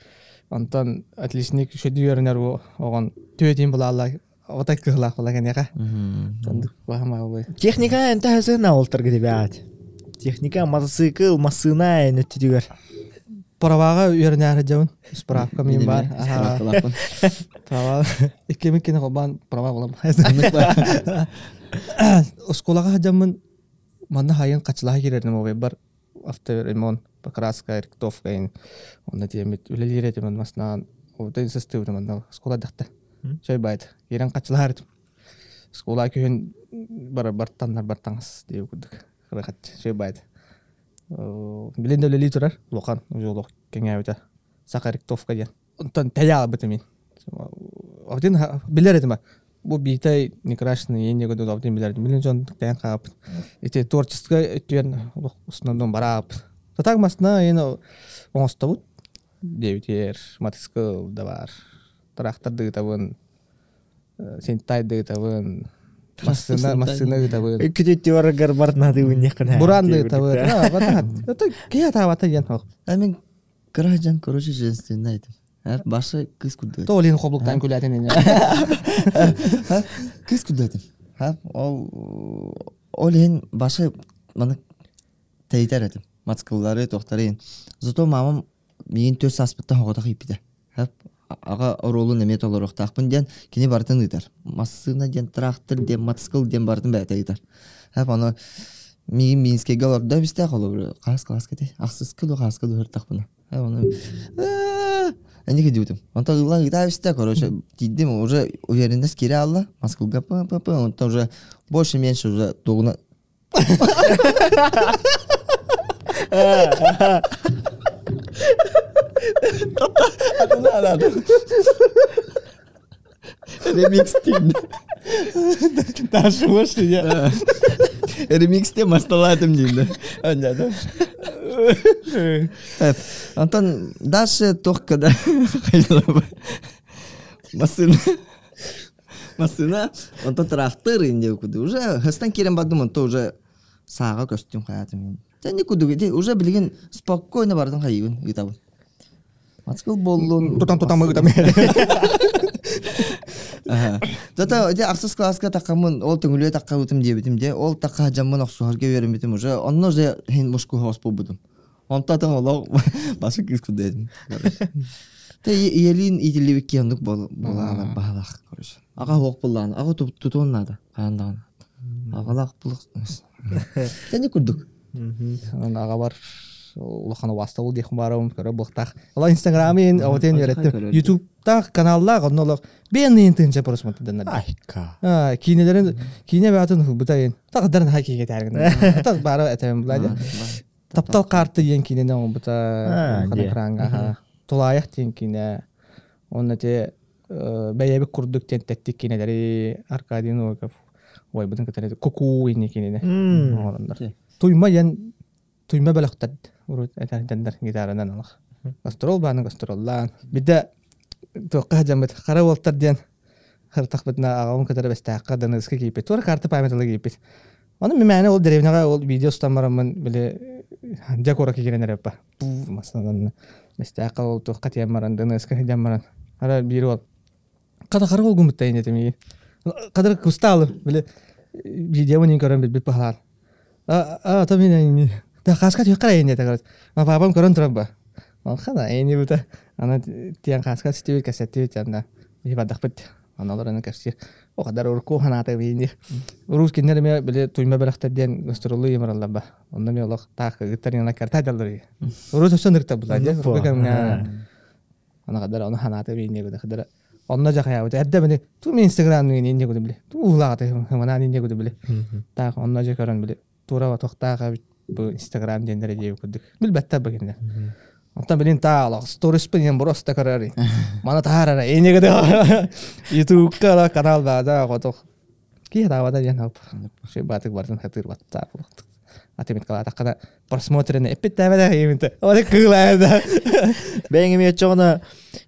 онтон отличник шөдү үөрэнэр оҕон түөтин булаалла отой кыһылаах була кэнеха Техника энтэ хасына олтарга дебят. Техника мотоцикл, массыына эн өттүтүгэр. Праваҕа үөрэнээр дьабын справка мин бар. Права иккимин кини холбаан права булам. Оскуолаҕа сылдьаммын манна хайын хачылаһа киирэрим бар авторемонт, покраска, рихтовка онно тиэммит үлэлиир этим маснаан отын сыстыбытым онно оскуола дахта. Чой байт. Киирэн хачылаһар этим. Оскуола күһүн бар бартаннар бартаңас диye курдук. Кырахат чой байт. Билин да үлэлии турар улахан уже олох кэҥээбитэ. Саха рихтовка диэн. Онтон тэйэ албытым мин. Один билэр этим бу биитэй некрашенный ене году один билэр этим. Билин дьон тэйэн хааппыт. Ити творчество өттүгэр олох основном барааппыт. Татак масына ене оҥостобут. Диэбитигэр матыскыл да бар. Трактор дыытабын, синтай дыытабын, массыына массыына ыытабын. Күтүттү барыгар барнады үннеххин. Буран дыытабын. Это кия таабата диэн хох. А мен кыра дьон короче женственный этим. Башы кыз курдук. То олин хоблуктан күләтин ине. Кыз курдук этим. Ол ол иһин башы маны тэйтэр этим. Мацкыллары тохтары. Зато мамам миин төс аспыттан хоҕотох ииппитэ. Аҕа оруолун эмиэ толоруохтаахпын диэн кини барытын ыытар. Массыына диэн, трактор диэн, мотоцикл диэн барытын бэйэтэ ыытар. Аны миигин Минскэйгэ олордо эбистээх олобур хаас класска этэй ахсыска дуу хааска дуу сыртахпына. Оны Эник идиотым. Онтон ылан ыытаа эбистэ, короче, тиийдим, уже уверенность киирэ алла, Москвага п п п онтон уже больше-меньше уже тугуна Ремикс тиийдим. Даже больше я. Ремиксте масталаатым дииллэр. Антон дальше только да массыына массыына онтон трактор инде куду уже хастан киирэн бардым онто уже сааҕа көстүм хаятым Дьэ никуда ити уже билигин спокойно бардым хайыыбын ыытабын Москва буоллун Тутан тутан ыытам. Зато ити ахсыс класска таххаммын ол төҥүлүө таххабытым диэбитим дьэ ол тахха дьаммын охсуһарга үөрэммитим уже онно уже хин мушку хоос буолбутум онто атын олох башы кыыс курдук Те ийэлиин иитиллибит оннук буолаалар баһалаах короче аҕа суох буллаан аҕа тутуон наада хаан даҕаны аҕалаах булух Тэни курдук Аҕабар улахан убаастабыл диэх баарым көрө буохтаах. Ола Инстаграмын оҕотен үөрэттим. Ютубтаах каналлаах онно олох бэйэн тыынча просмотрданар. Айка. Киинелерин киинэ баатын ылбытайын. Тaqдарын ха киигэ тааргын. Тақ баара этем була. Таптал карты диэн киинени оҥорбута экраҥҥа. Тулаайах диэн киинэ. Онно те бэйэбит курдук диэн тэттик киинэлэри Аркадий Новиков убайбытын кытары Куку инни кинини оҥороннор. Туйма диэн туйма бөлөхтөр урут этэрдэннэр гитаранан алах. Гастрол бааны гастроллаан. Бидэ туохха сылдьаммыт хара уолтар диэн хартахпытына аҕабын кытары бэстээххэ Даныска киирбит. Туора карта памятала киирбит. Аны мимээнэ ол деревняҕа ол видео устан бараммын били дьэ куоракка киирэн эрэппэ. Массанан бэстээххэ ол туохха тиийэн баран Даныска сылдьан баран ара биир уол хата хара уолгуммут этим миигин. Кадыр кустаалы били видеобун көрөн билбит баһаар. А то мин да хаска түһэ эйне тагар. Ма папам көрөн турар ба. Алхана эйне бута. Ана тиэн хаска ситибит кэсеттибит анда. Би бадахпыт. Аналар аны кэпсиир. О кадар урку ханаата бийини. Урус киннер эме биле туйма бэлэхтэр диэн гастролу йымараллар ба. Онно ми олох таах кыргыттар яна карта даллар. Урус өссө нырта була. Ана кадар аны ханаата бийини кадар. Онно жахаябыт. Эрдэ били ту мен Инстаграм инне куду били. Ту улааты хыманан инне куду били. Таах онно жа көрөн били тура тохтаах эбит бу Инстаграм диэннэри диэби курдук. Билбэттэр бу кинилэр. Онтон билин таалах сториспын ен просто көрөр. Мана таарара эне куду. Ютубка канал баада хотох. Киһи таабата диэн алп. Ши батык бартын хатыр баттаа булуктук. Атымит калаатаккана просмотрена эппиттээбэтэх ииминте. Оли кыылаада. Бэйэҥ эмиэ оччоҕуна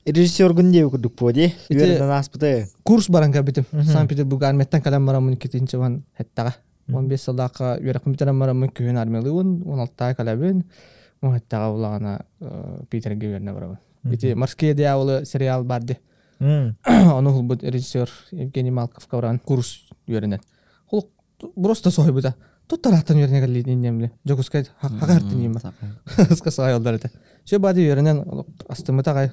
режиссергун диэби курдук буо дии. Үөрэнэн ааспыты. Курс баран кэлбитим. Санкт-Петербург армияттан кэлэн бараммын иккитинчи уон хеттаҕа. 15 сыллаахха үөрэхпин бүтэрэн бараммын күһүн армиялыыбын, 16 кэлэбин. Он хеттаҕа булаҕына Питерге үөрэнэ барабын. Ити «Морские дьяволы» сериал бар дии. Ону уһулбут режиссер Евгений Малковка баран курс үөрэнэн. Холук просто соһуйбута. Тут тарааттан үөрэнэ кэллиин иннемли. Дьокуускай хагартын иимэ. Ыска саайалдар этэ. Все бади үөрэнэн астыммыта аҕай.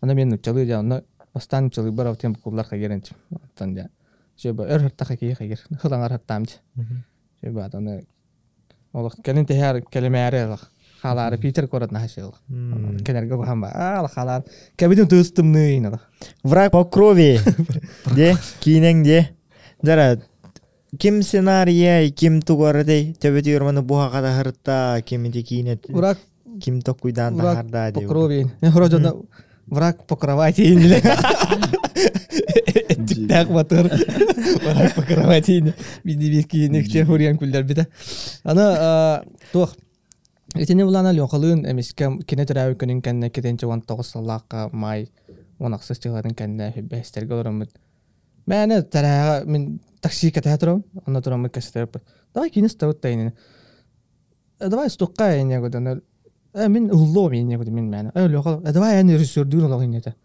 Аны мен нуччалыы дьа онно бастаан нуччалыы бар тем куллар хагерен оттон дьа. Все ба өр хаттаха кии хагер. Хылаңар хаттаам дьа. Все ба аны Олох кэлин тэһэр кэлимээри олох хаалаары Питер куорат наһаа олох. Кэлэргэ куһаан ба аа хаалаар кэбитин тыыс тымныы олох. Враг по крови. Де киинең де. Дара ким сценария, ким тугары төбөтүгөр маны буха катаһырта, ким ити киинет. Враг ким токуйдаан тахарда по крови. Мен хоро дьоно враг по кровати иниле. Эттиктээх батыр. Враг по кровати ини. Биди бир кииник че хуриан күллэр бите. Аны туох Итини булана Лёхалыын эмискэ кини төрөөбүт күнүн кэннэ китинчи 19 сыллаахха маай 16 дьылатын кэннэ бэһистэргэ олороммут. Мээнэ тэрээҕэ мин такси кэтэһэ турабын, онно тураммыт кэстэрэппит. Давай киинэ ыстабыт да инини. Давай стукка инне гудана. Мин уһуллуом инне гуду мин мээнэ. Лёха, давай эн режиссердүүр олох иннете.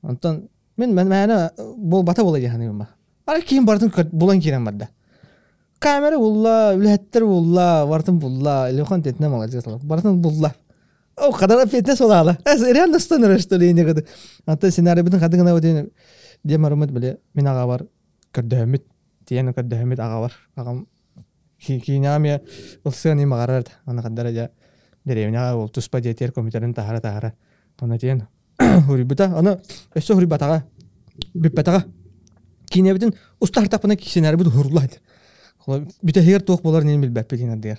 Онтон мин мээнэ буолбата буола дии ба. Ара киин бартын булан киирэн барда. Камера булла, үлэһиттэр булла, бартын булла. Лёхан тетне молодец. Бартын булла. О, кадара фитнес олаала. Реально станыр что ли инне гуду. Ата сценарий битин хадыгына өтен демарымыт биле мин аға бар көрдөһөмүт тиэн көрдөһөмүт аға бар. Ағам киинэҕэ ылсыан им аҕарар аны хандара дьэ дэриэбинэҕэ ол туспа дьиэтигэр компьютерын таһара таһара онно тиэн хуруйбута аны өссө хуруйбатаҕа бүппэтэҕэ киинэбитин устаһартахпына сценарийбыт уһурула бүтэһигэр туох буоларын иһин билбэппит иһин ардыгар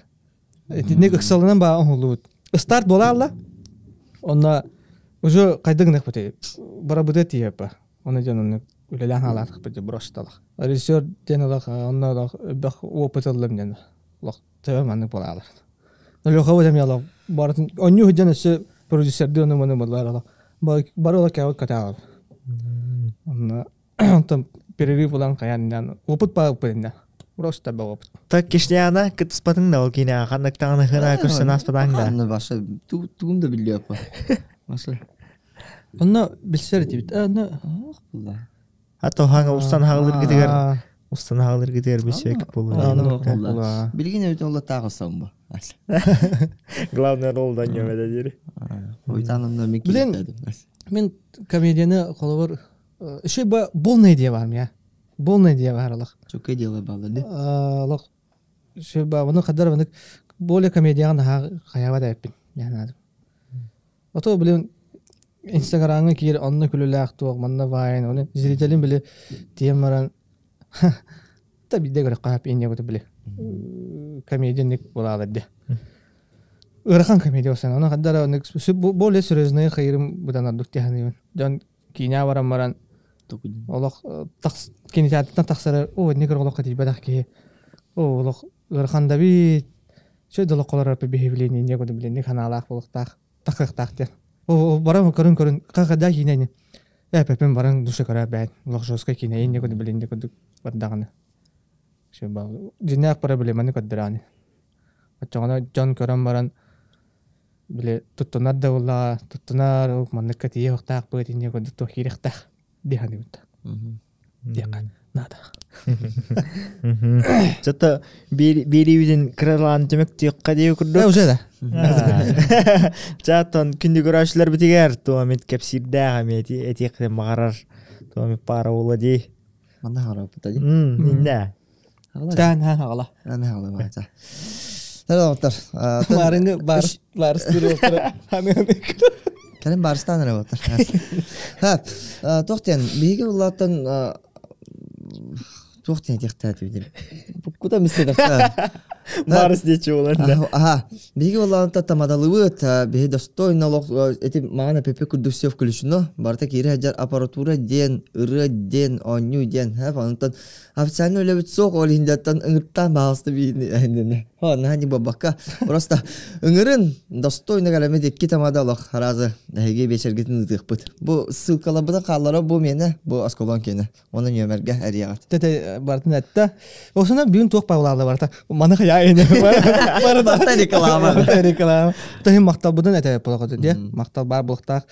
итинник ыксалынан баа оҥоһуллубут старт буолаалла онно уже хайдах гыныахпытый барабыта тиийэппэ Оны дьон онно үлэлээн хаалаатахпыт бросталах. Режиссер диэн олох онно олох элбэх опыт ыллым диэн олох төбө маннык буолаалар. Лехова эмиэ олох барытын онньуу сылдьан өссө продюсердыы ону маны буллар олох бары олох кэбит көтөҕөр. Онно онтон перерыв ылан хайаан опыт баалпыт иннэ. Просто бе опыт. Так кишняна кытыспатың да ол кине ханныктаҕына хына көрсөн аспатаң да. Анны баша тугум да билиэппа. Баша. Онно билсэр этибит. Онно Ох булла. А то хаҥа устан хаалыргытыгар устан хаалыргытыгар билсибэк буолуо. Билигин эбит олла тааҕысам бу. Главный ролл да ньөмөдө дири. Уйтанымда мен Блин, мен комедияны холобур еще бы полная идея бар я. Полная идея бар олох. Чөкө дело балла ди. Олох еще бы оны кадар оны более комедияга наһаа хайаба да эппин. Яна. Ото блин Инстаграмҥа киир онно күлүлээх туох манна баайын оны зрителин били тиийэн баран та биирдэ көрөххө хап инньэ куту били комедия буолаалар дии ыарахан комедия болсан ону хаддара оннук более серьезный хайырым быдан ордук дии саныыбын дьон киинэҕэ баран баран олох кинотеатртан тахсарар оо инник олоххо тиийбэтэх киһи оо олох ыарахан да эбит үчүгэй да олоххо олорор биһи инньэ куту били инник санаалаах буолуохтаах тахсыахтаах диэн баран көрүн көрүн хахада киинэни эпэпин баран душа көрө бэйт олох жесткай киинэ инне курдук билинде курдук бардаҕына дьиҥнээх проблеманы көрдөрөөнү оччоҕуна дьон көрөн баран били туттунар да буоллаҕа туттунар манныкка тиийиэхтаахпыт инньэ курдук туох киириэхтээх дии саныыбыт диэххэ наада Зато биэриибитин кыралаан түмүктүөххэ дии курдук. Уже да. Чааттан күндү көрөөчүлэр битигэр туомит кэпсиирдээх эми этиэхтэн баҕарар туомит паара буола дии. Манна хаҕараппыта дии. Иннэ. Таан хаан хаҕала. Аны хаҕала баата. Таралаттар. Маарыҥы бар барыстыр Кэлин барыстаан эрэ буолтар. Ха, туох диэн, биһиги улаатан туох диэн этиэхтээтибит. Куда мистедахта. Барыс диэчи болар да. Аха, биһиги улаатан тамадалыбыт, биһи достойно олох эти маҕан эпипи курдук все включено. Барыта киирэ сылдьар аппаратура диэн, ырыа диэн, оонньуу диэн. Онтон официально үлэбит суох, ол иһин ыҥыртаан баҕаласта биһини. Хо, наһаа не бабакка. Просто ыҥырын достойно кэлэммит икки тамада олох разы эһиги биэчэргитин ыытыахпыт. Бу ссылкаларбытын хааллара бу миэнэ, бу осколон киэнэ. Оны нүөмэргэ эрийэҕит. Тете бартын этте. Осуна бүгүн туох павлаалла барта. Маны хаяйын. Барта реклама. Барта реклама. Тахин макталбытын этэ полоқоты дие. Мактал бар булуктаах.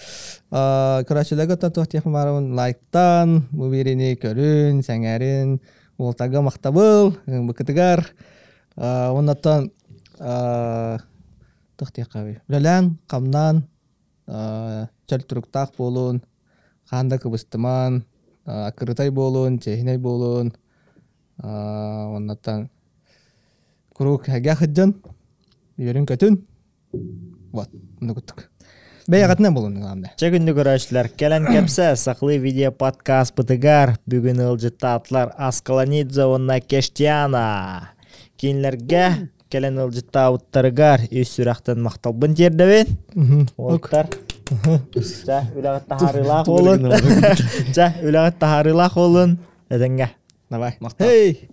Көрөөччүлэргэ оттон туох диэхпин баарабын лайктан, бу биэриини көрүн, сэҥээрин, уолтарга махтабыл, быкытыгар. Оннаттан туох диэххэ үлэлээн, хамнаан, чөл туруктаах буолун, хаан да кыбыстыман, аккырытай буолун, чиэһинэй буолун, оннаттан куруук эгэ сылдьан, үөрүн-көтүн. Вот, оннук Бэйэҕитинэн булун главное. Чэ күндү көрөөччүлэр, кэлэн кэпсэ сахалыы видео подкастпытыгар бүгүн ыалдьыттаатылар Аскаланидзе уонна Кештиана. Кинилэргэ кэлэн ыалдьыттаабыттарыгар ис сүрэхтэн махталбын тиэрдэбин. Уолаттар. Чэ, үлэҕит таһаарыылаах буолун. Чэ, үлэҕит таһаарыылаах буолун. Этэҥҥэ. Давай. Махтал. Hey!